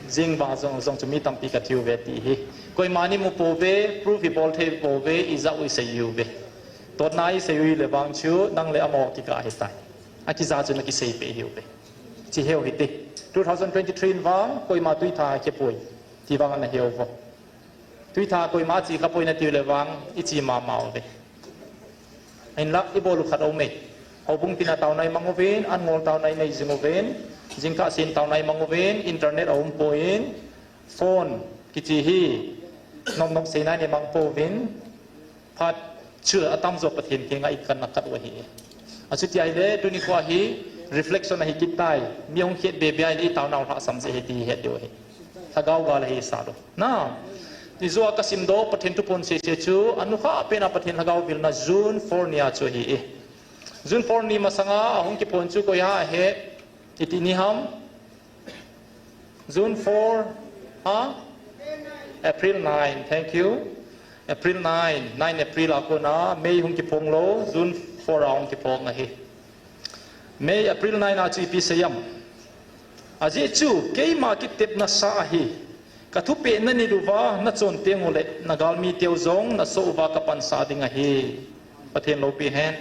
jing va jong jong chu mi tampi ka thiu ve ti hi. Koima ni mu po ve, proof hi bol thei po ve, i ja u i sei u ve. Tot na i sei u le vang chu, nang le amo kika hi tai. A kija chu na kisei pe hi u ve. Chi heu hi te. Two thousand twenty-three in vang, koima Tuitha ke poi. Ti vang na heu vo. Tuitha koima chi ka poi na ti le vang, i chi mama u ve. Ahin la, i bol u khat o me. Houbung tina tau nai mang u vin, an ngol tau nai nei jing u vin, jingkah sin tau nai mang u vin, internet a um poi in, phone, kichi hi, nom nom sei nai nei mang po vin, phat chu atam jo Pathen kiang a i kan na kat u ahi. A chu ti ai le, tuni kho hi, reflection ahi kit tai, mi hung khiet be be ai le, i tau nau lha sam je he ti he diu ahi. Lhagao gal ahi sa lo. Na, i jo a ka sim do, Pathen thu pon se se chu, anu kha pena Pathen lhagao vil na June four ni a chu ahi e. June four ni masanga, a hung kipon chu koi ha he, iti ni ham. June four, ha? April nine, thank you. April nine, nine April a kona, May hung kipong lo, June four a hung kipong ahi. May, April nine a chu ipi seiyam. Ajeh chu, keima kitepna sa ahi. Ka thupeh na nit uva, na chon teng u le, na galmi teu jong, na so uva ka pansa ding ahi. Pathen loupi hen.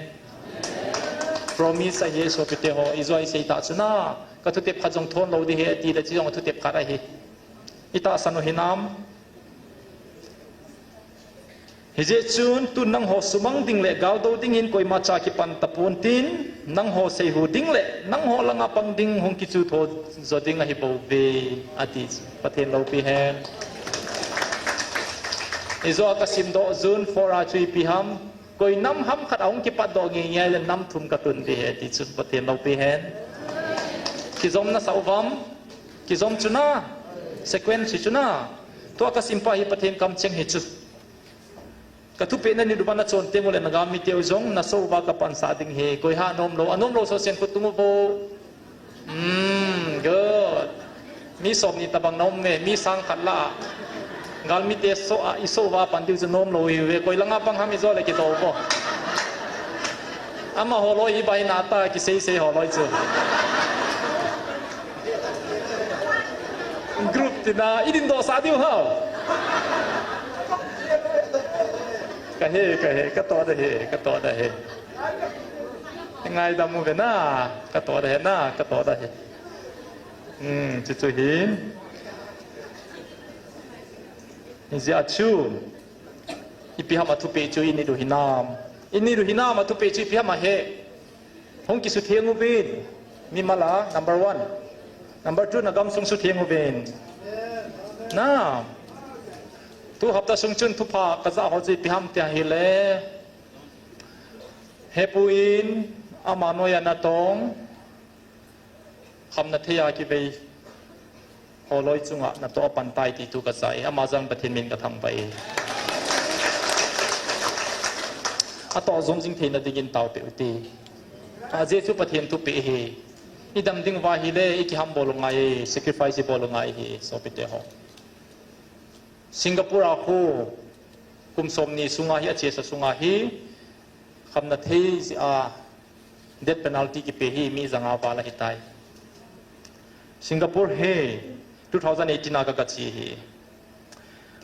Promise ahi, sopite ho, i jo a i sei ta chu na. Ka thutep khat jong thon lou ding ahi, ti le chi jong thutep khat ahi. I tahsan u hinam. Hijeh chun tun nangho sumang ding le galdo dingin koima cha kipan tapon tin, nangho seihu ding le nangho langa pang ding hung kichu tho jo ding ahi bou ve, ati chu. Pathen loupi hen. I jo a ka sim doh June four a chu ipi ham, koi nam ham khat a hung kipat doh ngeingei le nam thum ka tun ding ahi ti chu Pathen loupi hen. Kijom na sa uvam, kijom chu na, sequence chu na, tua ka sim pa hi Pathen kamcheng hi chu. Ka thupeh na nit uva na chon teng u le na galmi teu jong na so uva ka pansa ding ahi, koi ha nom lou, a nom lou so sen khut tung u vo. Hmm, good. Mi som ni tabang na um e, mi sang khat la. Galmi te so a, i so uva pan diu chu nom lou hi ve, koi langa pang ham i jo le kido vo. Amaho loi hi bai na ta kisei sei ho loi chu. Group tina, i din doh sa diu hao. Ka he, ka he, ka to da he, ka to da he. Ngaidam u ve na, ka to da he na, ka to da he. Hmm, chu chu hi. Hijeh a chu, ipi ham a thupeh chu i nit u hinam. I nit u hinam a thupeh chu ipi ham a he. Hung kisutheng uvin. Mimal a, number one. Number two, na gamsung sutheng uvin. Na. Tu hapta sung chun thupha ka ja ho chu ipi ham tia hile. Hepu in, ama noiya natong. Khamna thei a kivei. Holoi chunga natoh a pan tai ti thu ka ja e, ama jong Pathen min ka thangvah e. Atoh jom jing theina dingin taopeh u te. Ajeh chu Pathen thupeh ahi. I dam ding uva hile, i kihambol u ngai e, sacrifice i bol u ngai ahi, sopite ho. Singapore a khu, kum somni sunga hi, achesa sunga hi, khamna thei jeh a, death penalty kipe hi mi janga val ahitai. Singapore hi two thousand eighteen a ka, ka che hi.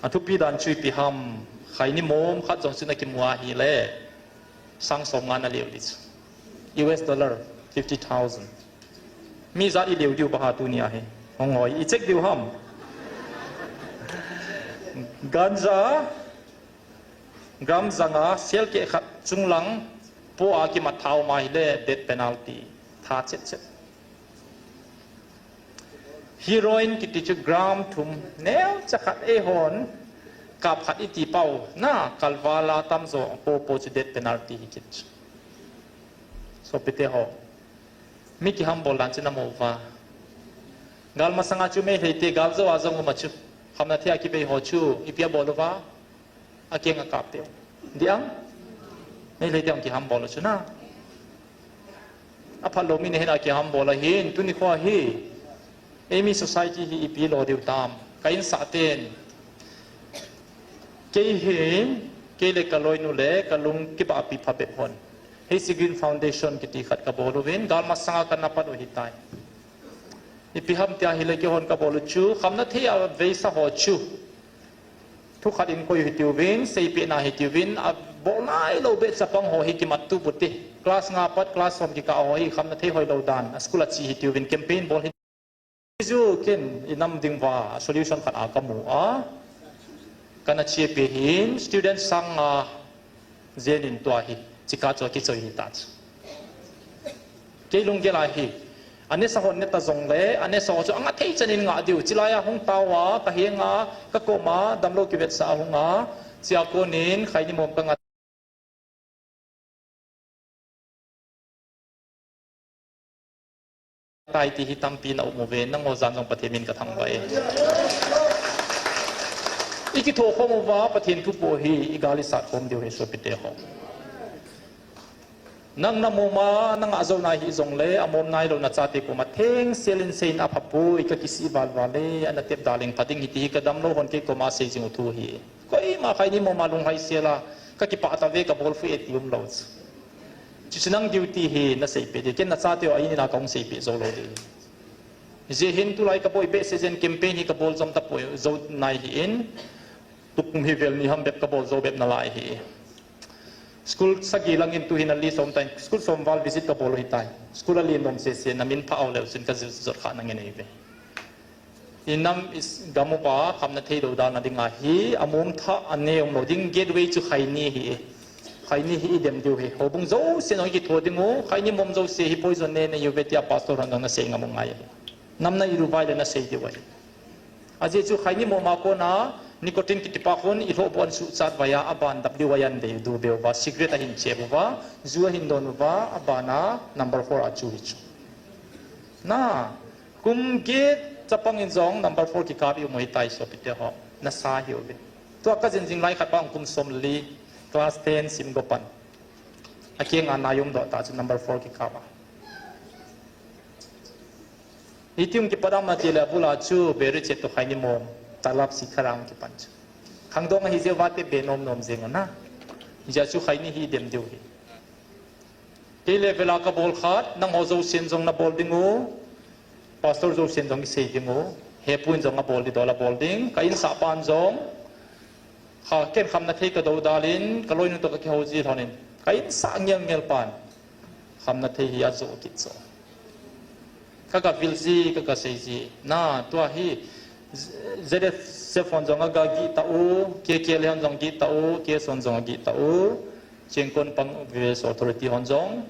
A thupi dan chu ipi ham, khaini mom khat jong chu na kimu a hile, sang somnga na leu ding chu. U S dollar fifty thousand. Mi jat i leu diu bang ham tunia hi. Hung hoi, i check diu ham. Ganja, gram janga, sel keh khat chunglang, po a kimat tha um a hile, death penalty. Tha chet chet. Heroin kiti chu gram thum, neocha khat eihon, kap khat i ti pau, na, kalval a tamjo, po po chu death penalty hi kit chu. Sopite ho. Mi kihambol dan chu na mu uva. Gal masanga chu Meitei te gal jo a jong um a chu. Khamna thei a kibei ho chu ipi abol uva, akeng akap teu. Diang? Meitei te hung kihambol u chu na. Aphat lou mi nahin akihambol ahin, tuni kho hi. Eimi society hi ipi lo diu tam. Ka insah ten. Kei hin, kei le ka loinu le ka lung kibahpi phabep hon. Hasey Green Foundation kiti khat kabol uvin, gal masanga kana pat u hitai. Ipi ham tia hile keihon kabol u chu, khamna thei a veisa ho chu. Thu khat in koi hitiuvin, seipeh na hitiuvin, abol nailou beh chapang ho hi kimat tup ute. Class nga pat, class som kikah ho hi, khamna thei hoilou dan, a school a che hitiuvin, campaign bol hi. Chu ken, i nam ding uva, solution khat a kamu a. Kana chepi hin, student sang nga, Jen in tua hi, chika chu akichoi hita chu. Kei lunggel a hi, anesa hon neta jongle, anesa ho chu anga thei chan in nga diu, chilai a hung tao a, ka henga, ka koma, damlou kivetsah a hung a, chia konin, khaini mom ka nga. Tai ti hi tampi na um uve, nangho jan jong Pathen min ka thangvah e. I kitho khom uva, Pathen thu po hi, i gal i sat khom diu hi sopite ho. Nang na mom a, nang a jou nai hijongle, amom nailou na chate koma thengsel in seiyin apha poi, ka kisih valval e, ana tep daleng pha ding hi ti hi ka damlou hon kei koma sei jing u thu hi. Koima khaini mom a lunglhai sel a, ka kipah tave ka bol phu e ti umlou chu. Chuchu nang duty hi na seipeh ding, ken na chate ho a in a kahung seipeh jou lou ding. Hijeh hin tulai kaboi behseh jeh in campaign hi kabol jom tapoi, jou nai hi in, tukum hi vel ni ham bep kabol jou bep nalai hi. School sagi lang in tu hin a li som tai, school som val visit kabol u hitai. School a li nom sese, na min pha au leu chun ka jil jot kha na ngen eive. I nam i gam uva khamna thei doudal na dinga hi, amom tha a ne umlou ding gateway chu khaini hi e. Khaini hi i dem diu hi. Houbung jouse jong i kitho ding u, khaini mom jouse hi poison ne ne uve tia pastor hon jong na sei ngam u ngai ahi. Nam na i luvai le na sei diu ahi. Ajeh chu khaini mom a kona, nicotine kiti pa khun i lhoh bon suhchat vai a, aban W I N dei du beu va, cigarette ahin chep uva, ju ahin don uva, abana number four a chu hi chu. Na, Kum get chapang in jong number four kikap i um u hitai sopite ho. Nasa hi uve. Tua ka jin jing lai khat pa kum som li, class ten sim go pan. Akeng a nai um doh ta chu number four kikap a. Hiti um kipat a ma ti le abul a chu beri chet to khaini mom, talap si kharang kipan chu. Khangdong ahi jeh uva te be nom nom jeng u na. Hijeh chu khaini hi dem diu hi. Kei level a kabol khat, nangho jousen jong nabol ding u, pastor jousen jong isei ding u, hepu in jong abol di dol abol ding, ka insah pan jong, kha ken khamna thei ka doudal in, ka loinu toh ka kihou jil hon in, ka insah ngel ngel pan, khamna thei hi ajo kit jo. Ka, ka vil ji, ka, ka sei ji. Na, tua hi, Z S F hon jong aga gih ta u, K K L hon jong gih ta u, K S hon jong agih ta u, Chengkon pang V S authority hon jong,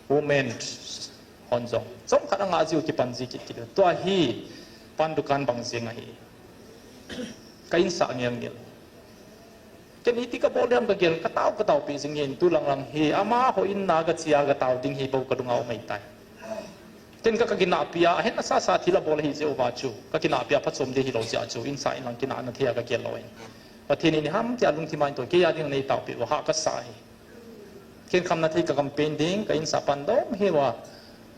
women hon jong. Chomkhat anga jiu kipan ji kit kit. Tua hi, pan dukan bang jing ahi. Ka insah ngel ngel. Ken iti kabol diam kagel, katao, katao pi jing hin, tu lang lang hi, amaho in na kache a katao ding hi bou kalunga um ahitai. Ken ka, kakinahpi a, ahet nasa sa thil abol ahi jeh uva chu, kakinahpi a phachom ding hilou jeh a chu, insah in lang kinahna thei a kagel lou in. Pathen in ham tia lungthim a in to, kei a ding nei taopi uva, ha kasa hi. Ken khamna thei ka campaign ding, ka insah pan dom hi uva,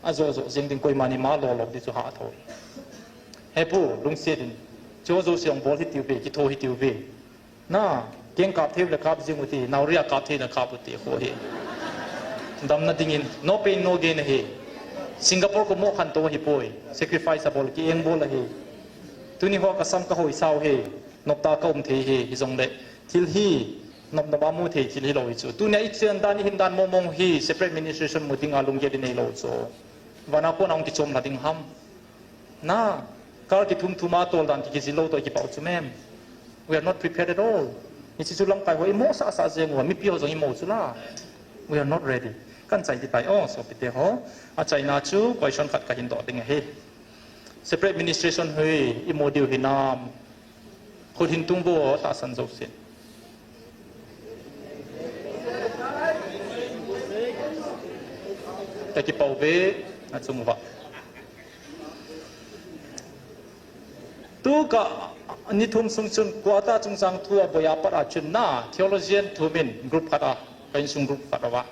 ajo jo jeng ding koima ni ma lo lo ding chu ha tho hi. Hepu, lungset in, chu jouse hung bol hiti uve, kitho hiti uve. Na, keng kap thei le kap jing u ti, naoria kap thei na kap u ti, kho hi. Damna dingin, no pain, no gain ahi. Singapore ko mo khan to hi poi, sacrifice abol ki eng bol ahi. Tuni ho kasam kahoi sao hi, nopta ka um thei hi, hijongle, thil hi, nop nop a mu thei thil hilou hi chu. Tunia i chen dan, i hin dan mo mong hi, separate administration mu dinga lunggel i neilou chu. Vana kona hung kichom la ding ham. Na, kar kithum thum a tol dan ki, kijil lou toh i kipah u chu mem. We are not prepared at all. Hiche chu lamkai ho i mo sah sah jeng uva, mipi ho jong i mo chu la. We are not ready. Kan chai ti tai o, sopite ho. Achaina chu question khat kahin doh ding ahi. Separate administration hi i mo diu hinam. Khut hin tung vo, tahsan jousen. Ka kipah uve, achung uva. Tu ka ni thum sung chun quarter chungchang thu a boi a pat a chun na theologian thum in group khat a, ka insung group khat a va.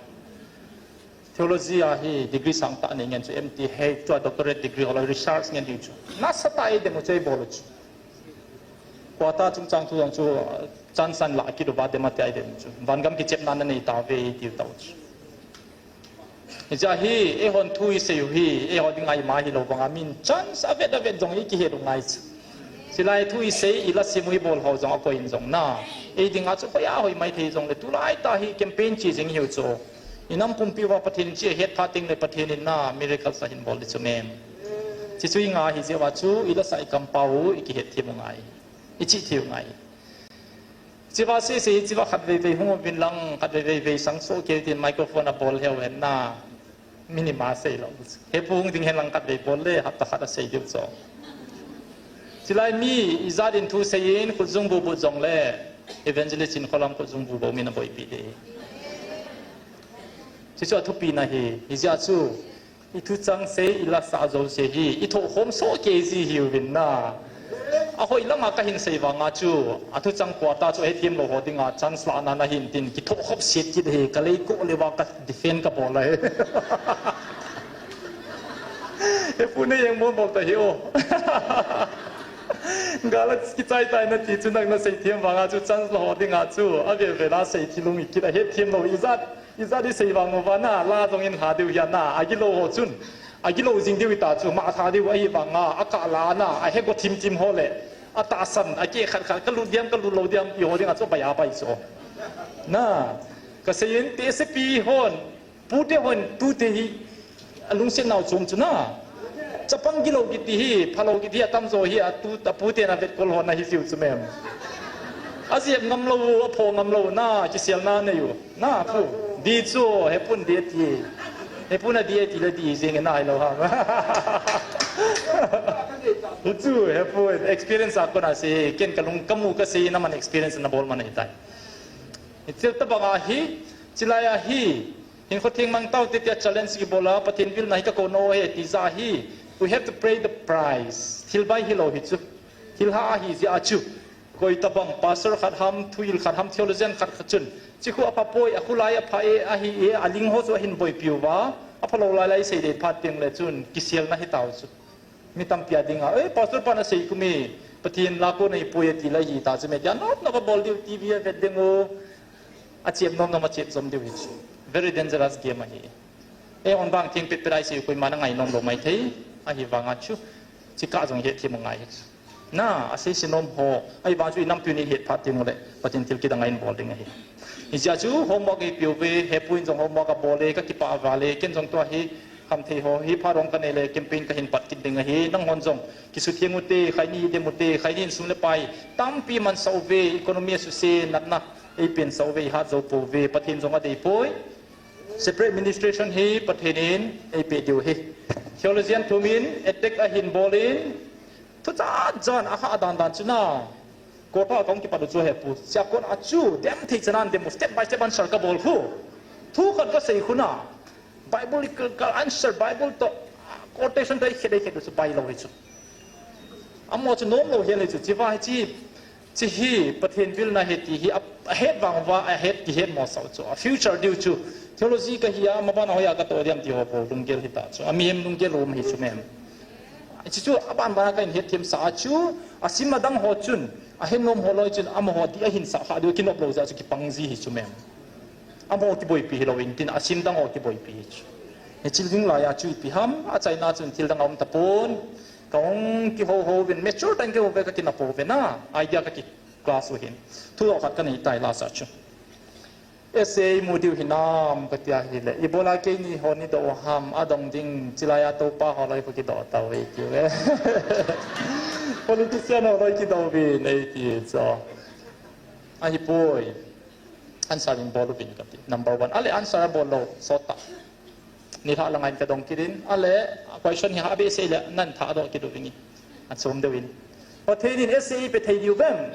Theology a hi degree sang ta nei ngen chu M T hei tua doctorate degree ho la research ngen hi chu. Nasa ta ei dem u chu ei bol u chu. Quarter chungchang thu jong chu, uh, chan san la kit u va dem a ti ei dem u chu. Vangam kichepna na nei ta ve ei tiu ta u chu. Hijeh a hi, eihon thu i sei u hi, eiho dinga ima hilou banga min chance avet avet jong i kihet u ngai chu. Chilai thu i sei, i la sim u i bol ho jong akoi in jong na. Ei dinga chu hoiya hoi mai thei jongle tulai ta hi campaign chi jing hiu chu. I nam pumpi uva Pathen in chi ahet phat teng le Pathen in na miracles ahin bol di chu mem. Chi chu i nga hijeh uva chu i la sa i kampau i kihet thim u ngai. I chi thim u ngai. Chiva sese hi chiva khatvei vei hung uvin lang, khatvei vei vei sang soh kei tin microphone a bol heu hen na. Minima sei lou. He pu hung ding hen lang khatvei bol le, hapta khat a sei diu cho. Chilai mi, ijat in thu sei in, khut jung bu bu jong le, evangelist in kholam khut jung bu bu min a boipi de. Chi chu a thupi na hi, hijeh a chu, i thuchang sei, i la sa jouse hi, i thoh khom soh kei ji hiuvin na. A hoi lama ka hin sei vanga chu, a thuchang quarter chu a hethiam lou ho dinga chance lahna na hin tin, kithoh khop set kit hi, ka lei ko le va ka defend ka bol ahi. He pu nei jeng mol mol ta hi o. Gala kichai tai na ti chu nang na sei thiam vanga chu chance lou ho dinga chu, a vel vel a sei thilung i kit a hethiam lou i jat. Ijat i sei vang uva na, la jong in lha diu hia na, agilou ho chun. Agilou jing diu ita chu, ma lha diu ahi vanga, akah la na, ahe go thim thim ho le. Atahsan, ake khat khat, ka lut diam, ka lut lou diam, ti ho dinga chu bai a bai chu. Na, ka sei in, te sepi hon, pute hon, tute hi, alungset nau chom chu na. Chapang gilou kiti hi, phalou kiti hi, atam jo hi, atu, apute na vetkol hon na hi jiu chu mem. Ajep ngam lou, apho ngam lou, na, kisel na nei u. Na pu, di chu, he pun di ti. He pun a di ti le di jing na hai lou ha. Hu chu, he pun, experience a kona sei, ken ka lung ka mu ka sei na man experience na bol man ahi tai. Hi thil tabang a hi, chilai a hi, hinkho theng mang tau te tia challenge ki bol a, Pathen vil na hi ka ko no he ti ja hi, we have to pay the price. Thil bai hi lou hi chu. Thil ha a hi jeh a chu. Koi tabang pastor khat ham, thuhil khat ham, theologian khat khat chun. Chi khu apha poi, a khu lai apha e, ahi e, a ling ho chu ahin boipi uva. Apha lou lai lai sei dei phat teng le chun, kisel na hi tau chu. Mi tampi a dinga, "Eh, pastor pa na sei kum e, Pathen la ko nei poi e," ti lai hi ta chu me tia, nop nop a bol diu, T V a vet ding u. A chep nom nom a chep jom diu hi chu. Very dangerous game ahi. Eihon vang theng pet pet a i sei u koima na ngai nom lou mai thei, ahi vanga chu. Chi ka jong hethiam u ngai hi chu. Na, a sei se nom ho, ahi vang chu i nampiu ni het phat teng u le, Pathen thil kidang a in bol ding ahi. Hijeh a chu homework ei piu ve, he pu in jong homework a bol e, ka kipah val e, ken jong tua hi, kham thei ho, hi pha rong ka nei le, campaign ka hin pat kit ding ahi, nang hon jong, kisuthiang u te, khaini dem u te, khaini in sum le pai, tampi man sa u ve, economy a suse, natna, ei pen sa u ve, i hat jou pou ve, Pathen jong a dei poi. Separate administration hi Pathen in ei pe diu hi. Theologian thum in attack ahin bol in, thu chat chan a ha dan dan chu na. Kota kong kipat u chu he pu. Sia kon a chu dem thei chanan dem step by step answer ka bol khu. Thu khat ka sei khu na. Biblical ka answer Bible to quotation to ei khet ei khet u chu bai lou hi chu. Amaho chu nom lou hial hi chu. Chi va hi chi. Chi hi Pathen vil na he ti hi a, a het vang uva, a het kihet mo sau chu. A future diu chu. Theology ka hi a, ma ban a hoiya ka to diam ti ho po lunggel hi ta chu. A mihem lunggel um hi chu mem. Chi chu a ban ban a ka in het thiam sa a chu. A sim a dang ho chun. A het nom ho loi chun. Amaho di a hin sa kha diu kinop lou ja chu kipang ji hi chu mem. Amaho kiboipi hi lou in tin a sim dang ho kiboipi hi chu. He chil ding lai a chu ipi ham, a chaina chun thil dang a um ta pon. Ka hung kiho ho vin, mature tang kiho ve ka kina po ve na, idea ka ki class u hin. Thu lo khat ka nei tai la sa chu. Essay mu diu hinam ka tia hi le. I bola kei ni ho ni do ham, a dong ding, chilai a to pa ho lai pa ki do ta ve ki ve. Politician ho lai ki do vin, ei ti cho. Ahi poi. Answer in bol uvin ka ti. Number one. Ale answer a bol lou. Sot ta. Ni lha la ngai ka dong kit in. Ale question hi ha be sei le nan tha do kit uvin. A chom deu in. Pathen in essay pe thei diu vem.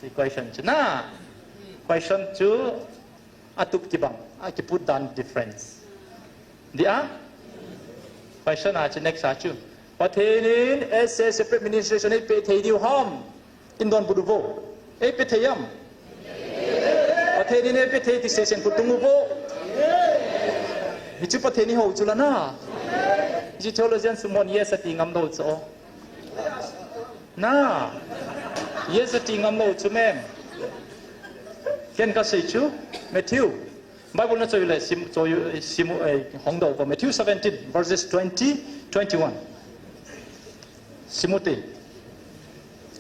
Ti question chu na. Question chu a tup kibang. A ki put dan difference. Dia? Question a chu next a chu. Pathen in S A separate administration eipeh thei diu ham? Indonbut uvo. Eipeh thei ham? Pathen in eipeh thei ti sesen khut tung uvo. Hichu Pathen ihou chu la na. Hichu theologian sumon yes ati ngam lou chu. Na. Yes ati ngam lou chu mem. Ken kasei chu. Matthew. Bible na choi le sim, choi, sim, eh, hong doh uvo. Matthew seventeen, verses twenty, twenty-one. Sim u te.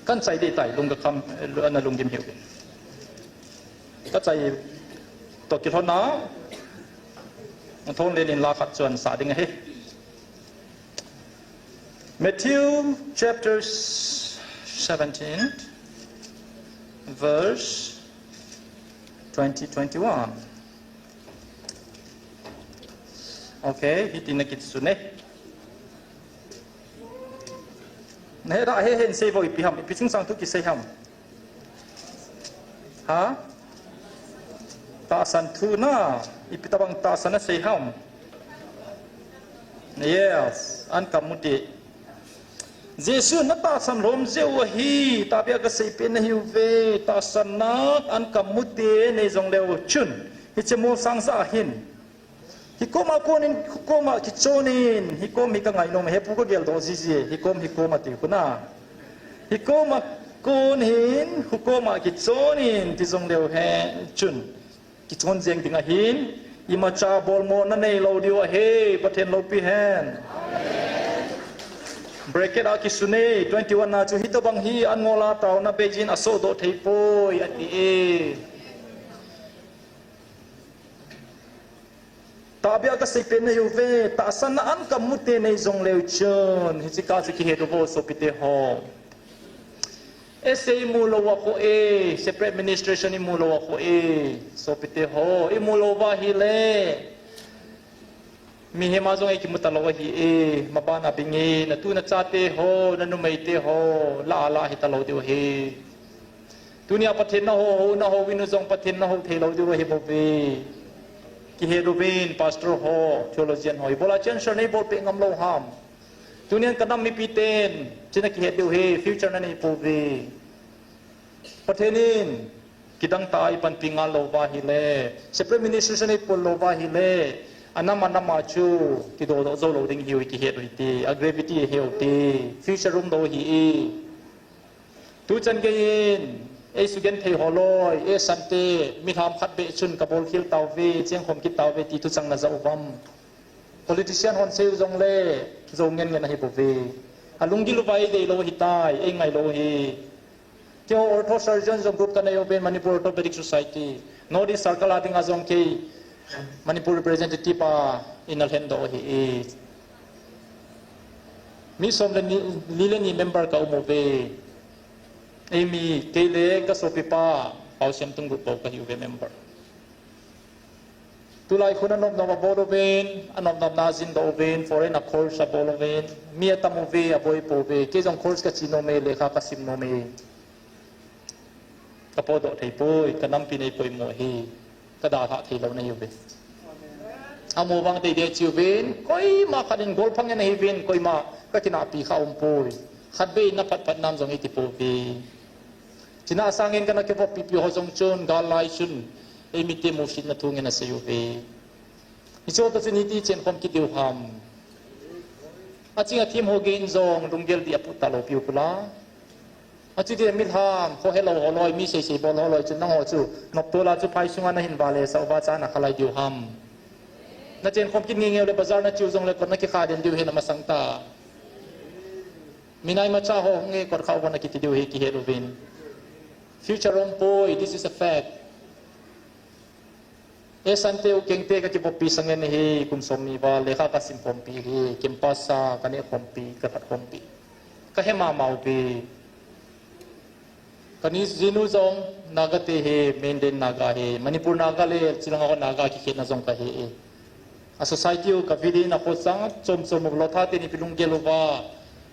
Kan chai ding tai, lung kakham, eh, ana lunggim hiu. Ka chai toh kilhon a. Thong le nin la khat chuan sa ding ahi. Matthew chapter seventeen, verse twenty, twenty-one. Okay, hiti na kit su ne. Na he ra he hen sei vo ipi ham, ipi sung sang thu kisei ham. Ha? Tahsan thu na, ipi tabang tahsan a sei ham. Yes, an kamu te. Jesu na tahsan lom jeh u ahi, tahbeh a kasei peh nahiu ve, tahsan na an kamu te nei jong leu chun. Hiche molsang sa ahin. Hikoma konin, hikoma kichonin, hikom hi ka ngainom, hepu ka geldoh jiji, hikom, hikoma ti kuna. Hikoma konin, hikoma kichonin, ti jong leu hen chun. Kichon jeng ding ahin, imacha bolmo na nei lou diu ahi, Pathen loupi hen. Bracket a kisun e, twenty-one na chu hitobang hi an ngol a taona beijin a sohdoh thei poi, ati e. Tahbeh a kasei peh nahiu ve, tahsan na an kamu te nei jong leu chun, hiche ka chu kihe doh vo sopite ho. S A imu lou a kho e, separate administration imu lou a kho e, sopite ho, imu lou va hile. Mihem a jong ei kimu talou ahi e, maban a bing e, na tu na chate ho, na numei te ho, la a la hita lou diu ahi. Tunia Pathen na ho, ho na ho, vinu jong Pathen na ho thei lou diu ahi bou ve. Kihe doh uvin, pastor ho, theologian ho, ibola change nei bol peh ngam lou ham. Tunian ka nam mipi ten, china kihe diu ahi, future na nei pou ve. Pathen in, kidang tah a ipanpi ngal lou va hile, separate ministration eipol lou va hile, anam anam a chu, kidoh doh jou lou ding hiu kihe doh hite, a gravity ahe u te, future um lou ahi e. Tuchan gei in, ei sugenthei ho loi, ei sante, mi lham khat beh chun ka bol khel tauve, cheng khom kit tauve, ti thuchang na ja uvam. Politician hon sei u jong le, jou ngen ngen ahi bou ve. A lunggil uva ei dei lou ahi tai, ei ngai lou ahi. Keiho ortho surgeon jong group ka nei uve, Manipur Orthopedic Society. North East Circle a ding a jong kei, Manipur representative a, ina lhen doh ahi e. Mi som le ni, li le ni member ka um uve. Ei mi, kei le ka sopipa, Paosiamtung group bou ka hi uve member. Tulai khun a nop nop a bol uvin, a nop nop na jin doh uvin, foreign a course a bol uvin, mi a tam uve, a boi pou ve, kei jong course ka chi nom e, lekha ka sim nom e. Ka podoh thei poi, ka nampi nei poimo hi, ka dalhah thei lou na hi uve. Amu vang tei dia chi uvin, koima khat in golphang in ahi uvin, koima ka kinahpi kha um poi. Khat vei na phat phat nam jong i ti pou ve. China sangin kana kivop pipi ho jong chun, gal lai chun, ei mite musit na thung in asei uve. Hiche ho toh chun iti chen khom kit diu ham. Aching a thim ho gei in jong lunggel dih a put talou piu pula. Achuti mi lham, kho helou ho loi, mi sei sei bol ho loi chun nangho chu, noptol a chu phai sunga na hin vale sa uva cha na khalai diu ham. Na chen khom kit ngei ngei le bazar na chiu jong le kot na kikha den diu hi na masang ta. Minai macha ho hung e kot kha uva na kiti diu hi kihe uvin. Future um poi, this is a fact. E sante u kengte ka kivoppi sangen hi kum som ni val, lekha ka sim khompi hi, campus a ka neh khompi, ka khat khompi. Ka he mama uve. Ka ni jinu jong Naga te hi, mainland Naga hi, Manipur Naga le Chilanga ho Naga kikhetna jong ka he e. A society u ka vidin a kho chang chom chom u Lotha teni pilung gel uva,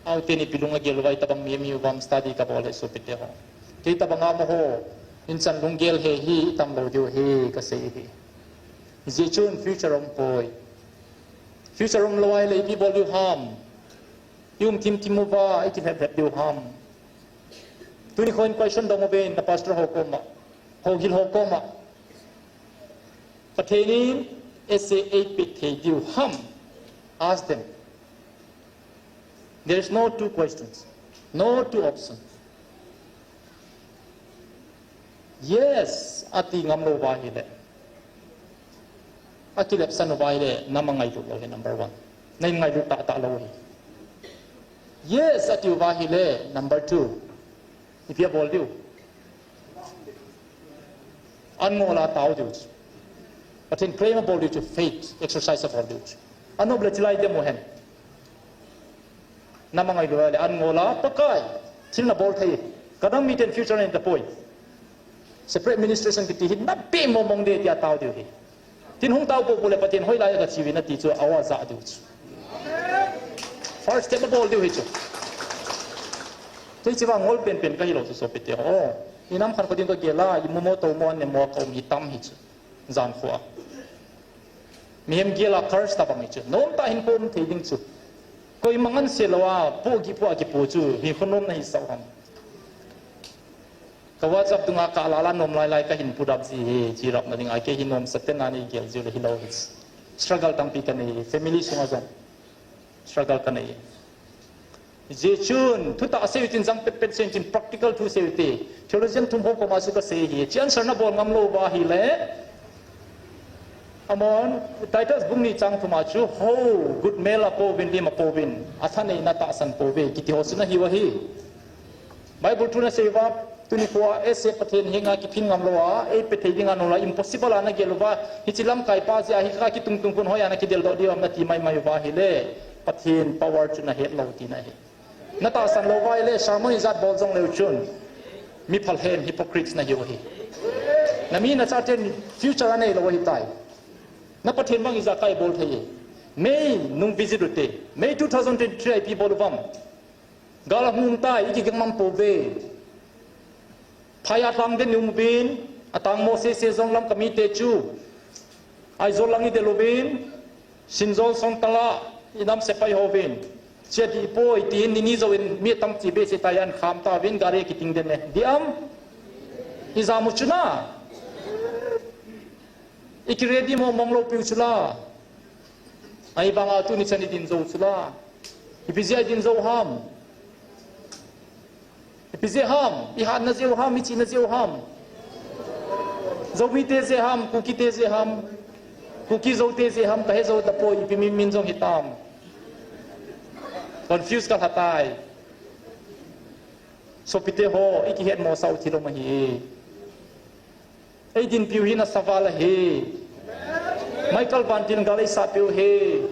au teni pilung a gel uva, itabang mi mi uvam study ka bol e sopite ho. Kei tabang a mo ho, in chan lunggel he hi, itam lou diu hi, ka sei hi. Ijeh chun future um poi. Future um lou a ahile ipi bol diu ham. I um thim thim uva, i kilhep lhep diu ham. Tuni khon question dong uvin, na pastor ho koma, houhil ho koma. Pathen in essay eipeh thei diu ham. Ask them. There is no two questions, no two options. Yes, ati ngam lou uva ahile. Akilepsan uva ahile, nam angailut lou ahi, number one. Na in ngailut tahtah lou ahi. Yes, ati uva ahile, number two. Ipi abol diu. An ngol a tao diu chu. Pathen claim abol diu chu, faith exercise abol diu chu. Anop le chilai demo hen. Nam angailut le an ngol a, Pakai, thil nabol thei. Ka nam miten future nei tapoi. Separate administration kiti hi napeh mong mong de tia tao diu ahi. Tin hung tao popo le Pathen hoilai a kache uvin ati chu, awa ja diu chu. First step abol diu ahi chu. Hiche vang ngol penpen kahi lou chu sopite ho. I nam khat kho ding kagel a, i mu mo tou mo an ne mo a ka um hi tam hi chu. Jan kho a. Mihem gel a curse tabang hi chu. Nom tah hin pom thei ding chu. Koima ngansea lou a, po gi po a kipo chu. Hi kho nom nahi sao ham. Ka WhatsApp dunga ka la la nom lai lai kahin put up ji hi, chirap na ding a kei hi nom sa ten a nei gel jiu le hilou hi. Struggle tampi kanei, family sunga jong. Struggle kanei. Hijeh chun, thutah sei u tin jang pet pet sei u tin practical thu sei u te. Theologian thum ho koma chu kasei hi. Hiche answer nabol ngam lou uva ahile. Amahon, Titus bung ni chang thum a chu, hou, good meal apouvin, lim apouvin, athaneina tahsan pouve, kiti ho chu nahiu ahi. Bible thu nasei uva, tuni khoa, essay Pathen henga kiphin ngam lou a, eipe thei dinga nula, impossible a nagel uva, hiche lamkai pa jeh a, hi kha kitung tung khun hoiya nakidel doh diu ham nati mai mai uva ahile, Pathen power chu nahet lou tina ahi. Natahsan lou uva ahile, sermon ijat bol jong leu chun, mi phalhem, hypocrites nahiu ahi. Nami nachaten future anei lou ahitai. Na Pathen vang ijakai bol thei e. May nung visit u te. May two thousand twenty-three a ipi bol uvam. Gal ahung tai, i kigangmam pouve. Phai a lhang den i um uvin, atang mo sese jong Lamka mite chu. Aizawl lang i del uvin, Sinzawl Songtala, i nam sepai hovin. Chia dih poi, tin ni ni jouvin, mi atam chi behseh tai an kham tauvin, gari kiting den e. Dih am? I jam u chu na. I ki ready mong mong lou piu chu la. Ahivanga tuni chan i din jou chu la. Ipi jeh a i din jou ham. Ipi jeh ham. I hatna jeh u ham, i chihna jeh u ham. Zomi te jeh ham, Kuki te jeh ham. Kuki Zo te jeh ham, kahe jou tapoi, ipi min min jong hitam. Confuse kalha tai. Sopite ho, i kihet mosah u thil um ahi. Eidinpiu hi nasa val ahi. Michael Vantil gal eisahpiu hi.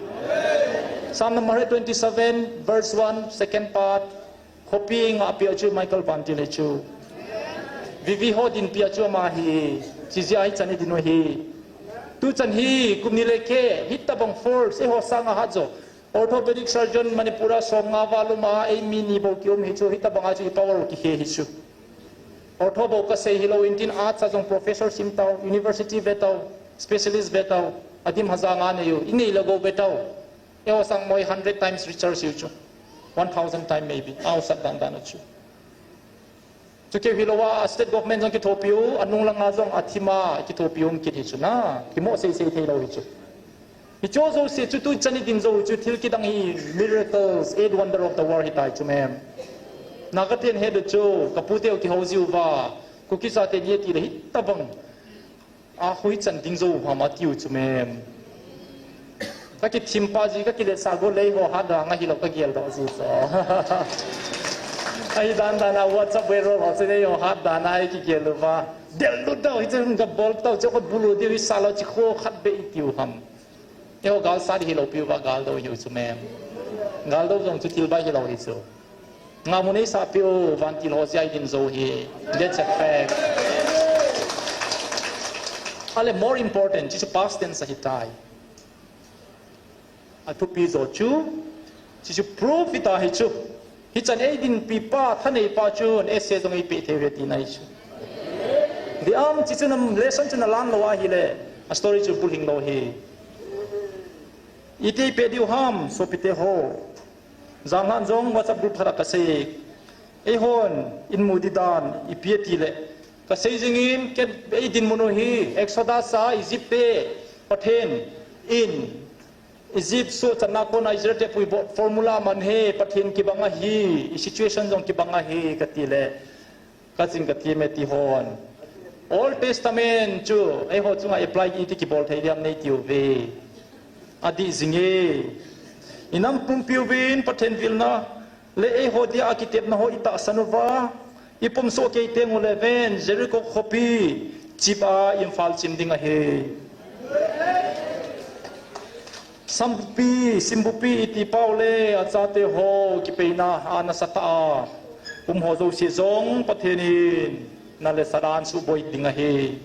Psalm number twenty-seven, verse one, second part. Khopi ngahpi a chu Michael Vantil hi chu. Vivi ho dinpi a chu ama hi. Chijeh a hichan idin u hi. Tuchan hi, kum ni le keh, hitabang force, eiho sanga hat jo. Orthopedic surgeon Manipur a som nga val um a, eimi ni bou kium hi chu, hitabanga chu i power u kihe hi chu. Ortho bou kasei hilou in tin, arts a jong professor sim tau, university ve tau, specialist ve tau, adim hajar nga nei u, i nei le gou ve tau. Eiho sang moi hundred times richer siu chu. One thousand time maybe, a usat dan dan u chu. Chukeu hilou a, state government jong kithopiu, anung langa jong athima kithopiu um kit hi chu na, kimo sei sei thei lou hi chu. Hicho jouse chu tuchan i din jou chu thil kidang hi miracles, eight wonder of the world hitai chu mem. Naga ten het u chu, kaputeu kihou jiu va, Kuki chate ni ati le hitabang. A hoi chan ding jou ham atiu chu mem. Ka kithim pa ji, ka kiletsa go lei ho hat dan a hilou ka gel doh ji chu. Ahi dan dan a WhatsApp viral ho chu nei ho hat dan a i kigel u va. Del lut dau hi chu ka bol tau chu ka bulu diu hi sa lou chi kho khat be i tiu ham. Eiho gal sa di hilou piu va gal do hiu chu mem. Gal do jong chu thil bai hilou hi chu. Ngamu nei sa piu, vantil ho jeh a i din jou hi. That's a fact. Ale more important, chu chu past tense ahitai. Athupi jo chu, chu chu proof hita hi chu. Hichan eidinpi pa, thanei pa chun, essay jong eipeh thei uve tina hi chu. Dih am, chu chu nam lesson chu nalan lou ahile, a story chu bulhing lou hi. Iti peh diu ham, sopite ho. Janlhah jong WhatsApp group khat a kasei. Eihon, in mu di dan, ipi ati le. Kasei jingin, ken, ei dinmun u hi, Exodus a, Egypt te, Pathen, in, Egypt suhchanna kona Israel te puidoh formula man hi, Pathen kibang ahi, i situation jong kibang ahi, kati le. Kaching kati me ti hon. Old Testament chu, eiho chunga apply iti kibol thei diam nei tiu ve. Adih jing e. Inam pumpi uvin, Pathen vilna. Le eiho dia akitepna ho itahsan uva. Ipum soh kei teng ule ven, Jericho khopi. Chip a Imphal chim ding ahi. Sambupi, Simbupi iti pau le, achate ho, kipeina, ana sata a. Um ho jouse jong, Pathen in, na le sadan suboi ding ahi.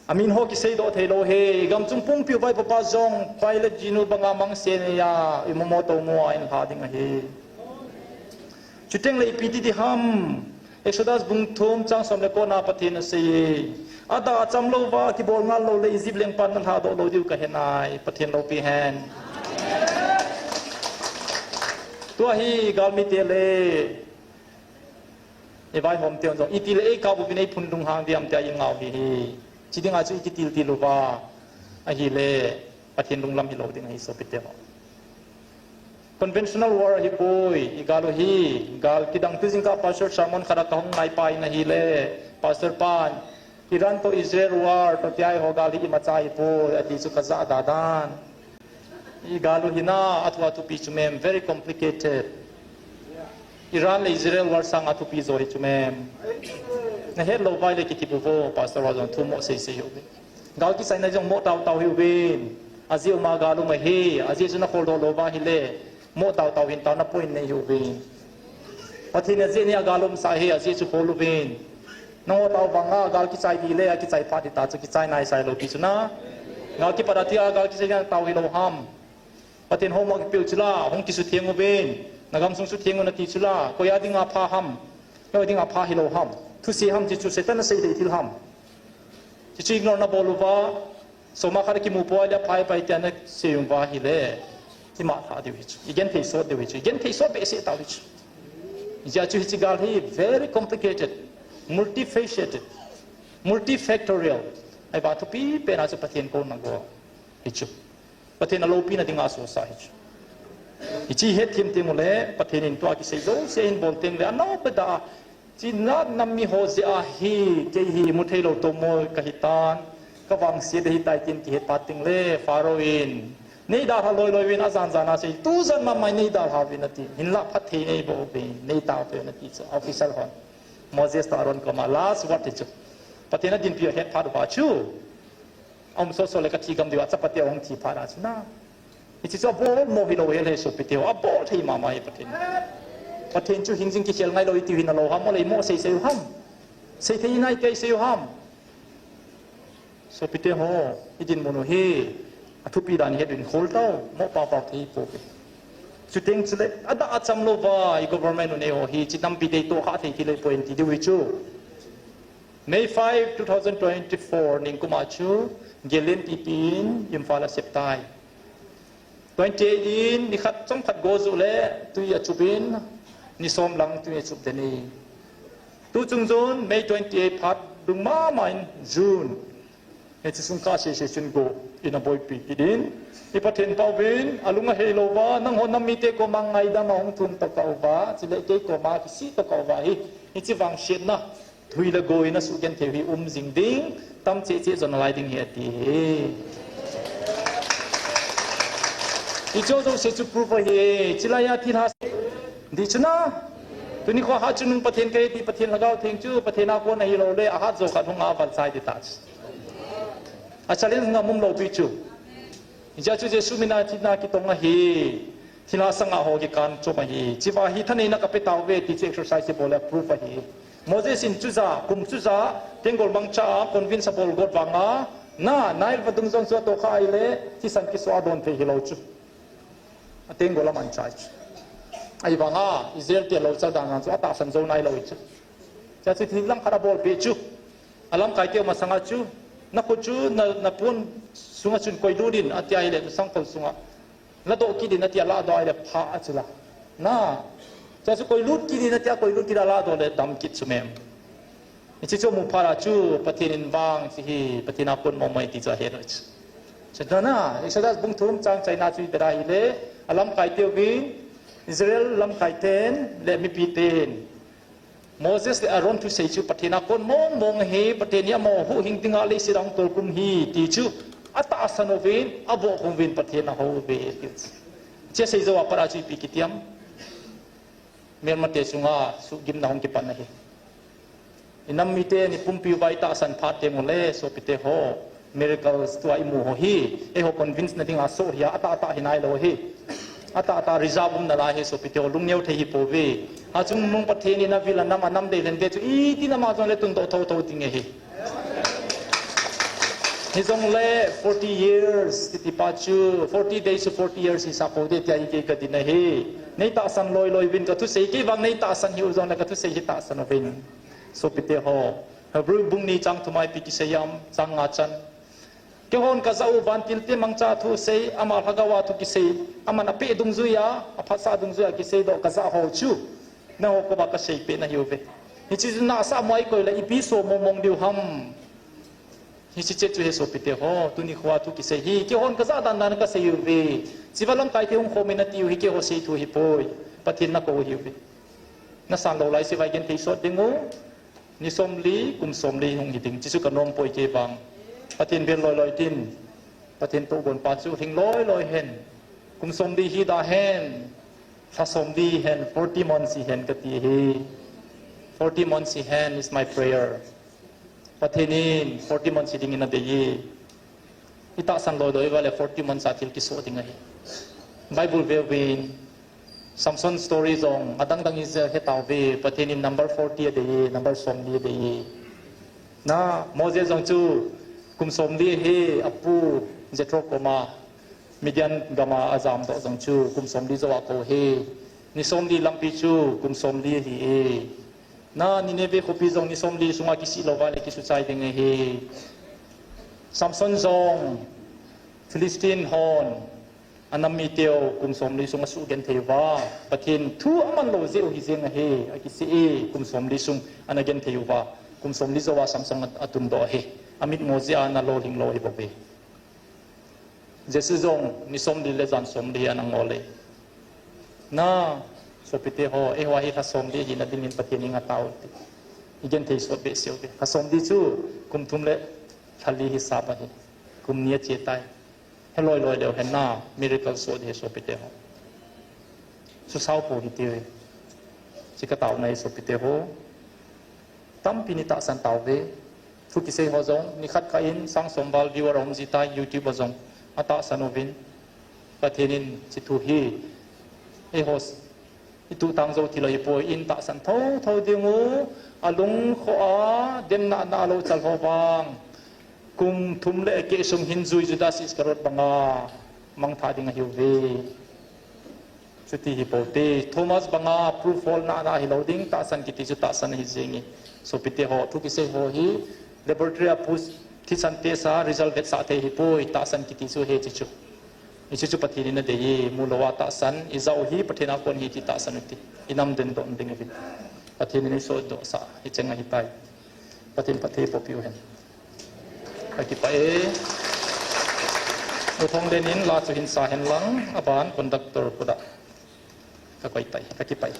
Amin ho kisei doh thei lou he, gam chung pumpi u vai papa jong, Pilate jinu banga mang se ne ya, i momo to mo a in lha ding ahi. Chuteng le ipi ti di ham, Exodus bung thum chang som le kona Pathen asei e. Ada acham lou va, kibol ngal lou le Egypt lengpan na lha doh lou diu kahe nai, Pathen loupi hen. Tua hi galmi te le, i vaihom te jong, iti le ei kap uvin ei phun lunghang diam tia i ngau hi hi. Chi dinga chu i kitil til uva, ahile, Pathen lunglam hi lou ding ahi sopite ho. Conventional war ahipoi, i gal u hi, gal kidang tu jingkah pastor sermon khat a kahung ngai pa in ahile, pastor pan, Iran to Israel war, to tia eiho gal hi imacha ahipoi, ati chu kajah dadan. I gal u hi na, athu athupi chu mem, very complicated. Iran le Israel war sang athupi jo hi chu mem. Na het lou vai le kiti bu vo, pastor wa jong thu mo sei sei u. Gal kichaina jong mo tau tau hi uvin. Ajeh uma gal um ahi, ajeh chu na khol doh lou va hile. Mo tau tau hin tau na point nei hi uvin. Pathen in ajeh ni a gal um sa hi, ajeh chu khol uvin. Nangho tau vanga gal kichai di le, akichai phat hita chu kichai nai sai lou pi chu na. Gal kipat a tia gal kichai na tau hi lou ham. Pathen homo kipeu chu la, hung kisutheng uvin. Na gam sung sutheng u nati chu la, koi a dinga pha ham. Koi a dinga pha hi lou ham. Thuse ham chi chu Satan asei dei thil ham. Chi chu ignore na bol uva. Soma khat kimu poi le phai pai tia na seiyung va hile. Ima tha diu hi chu. I genthei sot diu hi chu. I genthei sot behseh tau hi chu. Hijeh a chu hichi gal hi very complicated, multifaceted, multifactorial. Ahivang thupi pen a chu Pathen kouna go hi chu. Pathen aloupina dinga sosa hi chu. Hichi hetthem teng ule Pathen in tua kisei jouse hin bol teng le anao pe da. Chi na nam mi ho jeh a hi, kei hi mu thei lou tomo kahi tan, ka vangset ahi tai tin kihet phat teng le, Pharaoh in, nei dalha loi loi uvin ajan jan a sei, tu jan mama in nei dalha uvin ati, hinlah phatthei nei boh uvin, nei tao uvin ati chu, officer hon. Moses to Aaron koma last word hi chu. Pathen a dinpi a het phat uva chu. Aum soso le ka thi gam diu a chapate ahung thi phat a chu na. Hichi chu abol mo hi lou hel he sopite ho, abol thei mama hi Pathen. Pathen chu hingjing kikhel ngai lou i tiu hin alou ham, ole mo sei sei u ham. Sei thei nai kei sei u ham. Sopite ho, i dinmun u hi, athupi dan het uvin khol tau, mo pa pa thei po ke. Chuteng chule, ada acham lou va, i government u nei ho hi, chi nampi dei to kha thei ti le point ti diu hi chu. May five, two thousand twenty-four, ningkum a chu, Galen T P in, Imphal a sep tai. Twenty-eight in, ni khat, chomkhat go ju le, tui a chup in, ni som lang tui a chup den e. Tu chung jun, May twenty-eight phat, dung mama in, June. Hichi sung ka sei sei chun go, in a boipi kit in. I Pathen pau vin, alung ahei lou va, nangho nam mite koma ngaidam a hung thum to ka uva, chule kei koma kisih to ka uva hi, hichi vangsetna. Thui le go in a suhgenthei u hi um jing ding, tam cheh cheh jo nalai ding hi ati hi. Hicho jouse chu proof ahi, chilai a thilha. Di chu na, tuni kho ha chu nung Pathen kahi ti Pathen Lhagao Theng chu, Pathen a kon ahi lou le, ahat jo khat hung a val chai di ta chu. A challenge ngam um lou pi chu. Hijeh chun Jesu mina thina kitong ahi. Thina sanga ho kikan chom ahi. Chiva hi thaneina kape tauve ti chu exercise bol le proof ahi. Moses in chuja, kum chuja, tenggol mangcha a convince abol got vanga, na, Nile vadung jong chu atoh kha ahile, thisan kiso a don thei hilou chu. A tenggol amangcha chu. Ahivanga, Israel te lou chal dan chu atahsan jou nailou chu. Hijeh chun thil lang khat abol peh chu. Alamkai teu masanga chu, na khut chu, na, na pon sunga chun koilut in, ati ahile, na sangkhol sunga. Ladoh kit in atia ladoh le pha a chu la. Na. Cha chu koilut kit in atia koilut kit a ladoh le dam kit chu mem. Hiche chu mu phat a chu Pathen in vang chu hi Pathen a kon mo mai ti chu ahe loi chu. Chu na, Exodus bung thum chang chaina chu i bera hile, alamkai teuvin, Israel lamkai ten, le mipi ten. Moses le Aaron thusei chu Pathen a kon mong mong hi, Pathen hi amaho huhhing dinga leiset a hung tolkhum hi ti chu atahsan uvin, abohkhum uvin Pathen ahou uve ti chu. Hiche sei jou a pat a chu ipi kiti am. Melmate chunga suhgimna hung kipan ahi. Inam mite ni pumpi uva itahsan phat teng ule sopite ho. Miracles tua imu ho hi, eiho convince na dinga soh hi a, atah atah hi nailou hi. Atah atah reserve um nalai hi sopite ho, lungneo thei hi pouve. Achung nung Pathen in avil anam, anam dei lhente chu iti nama jongle tundoh thotho ding ahi. Hijongle forty years kiti pa chu, forty days to forty years hisap pou de tia ikei kadin ahi. Neitahsan loi loi uvin kathusei, kei vang neitahsan hiu jongle kathusei hi tahsan uvin. Sopite ho, Hebrew bung ni chang thum a ipi kisei am, chang nga chan. Keihon kajah u vantil te mangcha thusei, ama lhagao a thu kisei, aman apeh dungjuia, aphatsah dungjuia kiseidoh kajah ho chu, nangho koma kaseipeh nahiuve. Hiche chu nahsah mo a ikoi le ipi soh mong mong diu ham. Hiche chu he sopite ho, tuni khoa thu kisei hi, keihon kajah dan dan kasei uve. Chiva lamkai te hung khom in atiu hi, keiho sei thu hipoi. Pathen nakou hiuve. Nasan lou laise vai genthei sot dingu. Ni somli, kum somli hung hiding, hiche chu kanom poi kei vang. Pathen bel loi loi tin, Pathen tohgon pa chu lhing loi loi hen. Kum somli hida hen, lha somli hen, forty months hihen kati hi. Forty months hihen is my prayer. Pathen in forty months hiding in adei e. Itahsan loi loi uva le forty months a thil kisoh ding ahi. Bible veuvin, Samson story jong adang dang ijeh hetauve, Pathen in number forty adei e, number somli adei e. Na, Moses jong chu kum somli hi apu Jethro koma Midian gama ajamdoh jong chu kum somli jou a kou hi. Ni somli lampi chu kum somli ahi e. Na, Nineveh khopi jong ni somli sunga kisih louva le kisuchai ding ahi. Samson jong Philistine hon anam miteu kum somli sung asugenthei uva, Pathen thu aman lou jeh u hijeng ahi, akisih e, kum somli sung ana genthei uva, kum somli jouva Samson atundoh ahi. Amitmo jeh a ana lolhing lou ahibouve. Jesu jong ni somli le jan somli ana ngol e. Na, sopite ho, eiho hi lha somli hina dingin Pathen in atao ti. Igenthei sot behseh uve. Lha somli chu kum thum le lha li hisap ahi. Kum ni ache tai. Heloi loi leu hen na, miracle soh ding ahi sopite ho. Susao pou hite uve. Hiche kataona ahi sopite ho. Tampi in itahsan tauve. Thu kisei ho jong, nikhat kah in sang som val viewer aum jitai, YouTube a jong atahsan uvin. Pathen in hiche thu hi eiho ituhtang jou thil ahipoi, in tahsan thotho dingu, alungkhoh a demna ana lou chal ho vang kum thum le akeh sung hin jui Judas Iscariot banga mangthah ding ahiuve. Chuti hipou te, Thomas banga proof holna ana hilou ding, tahsan kiti chu tahsan ahi jenge. Sopite ho, thu kisei ho hi laboratory a pu thisan test a result vetsah thei hipoi, tahsan kiti chu hiche chu. Hiche chu Pathen in adei e, mulouva tahsan, ijah u hi Pathen a kon ahi ti tahsan u ti. Inam den don ding uvin. Pathen in eisohdohsah hicheng ahitai. Pathen phatthei eiboh piu hen. Kakipah e. U Thonglen in la chu hin sa hen lang, aban conductor khuta kakoi tai. Kakipah e.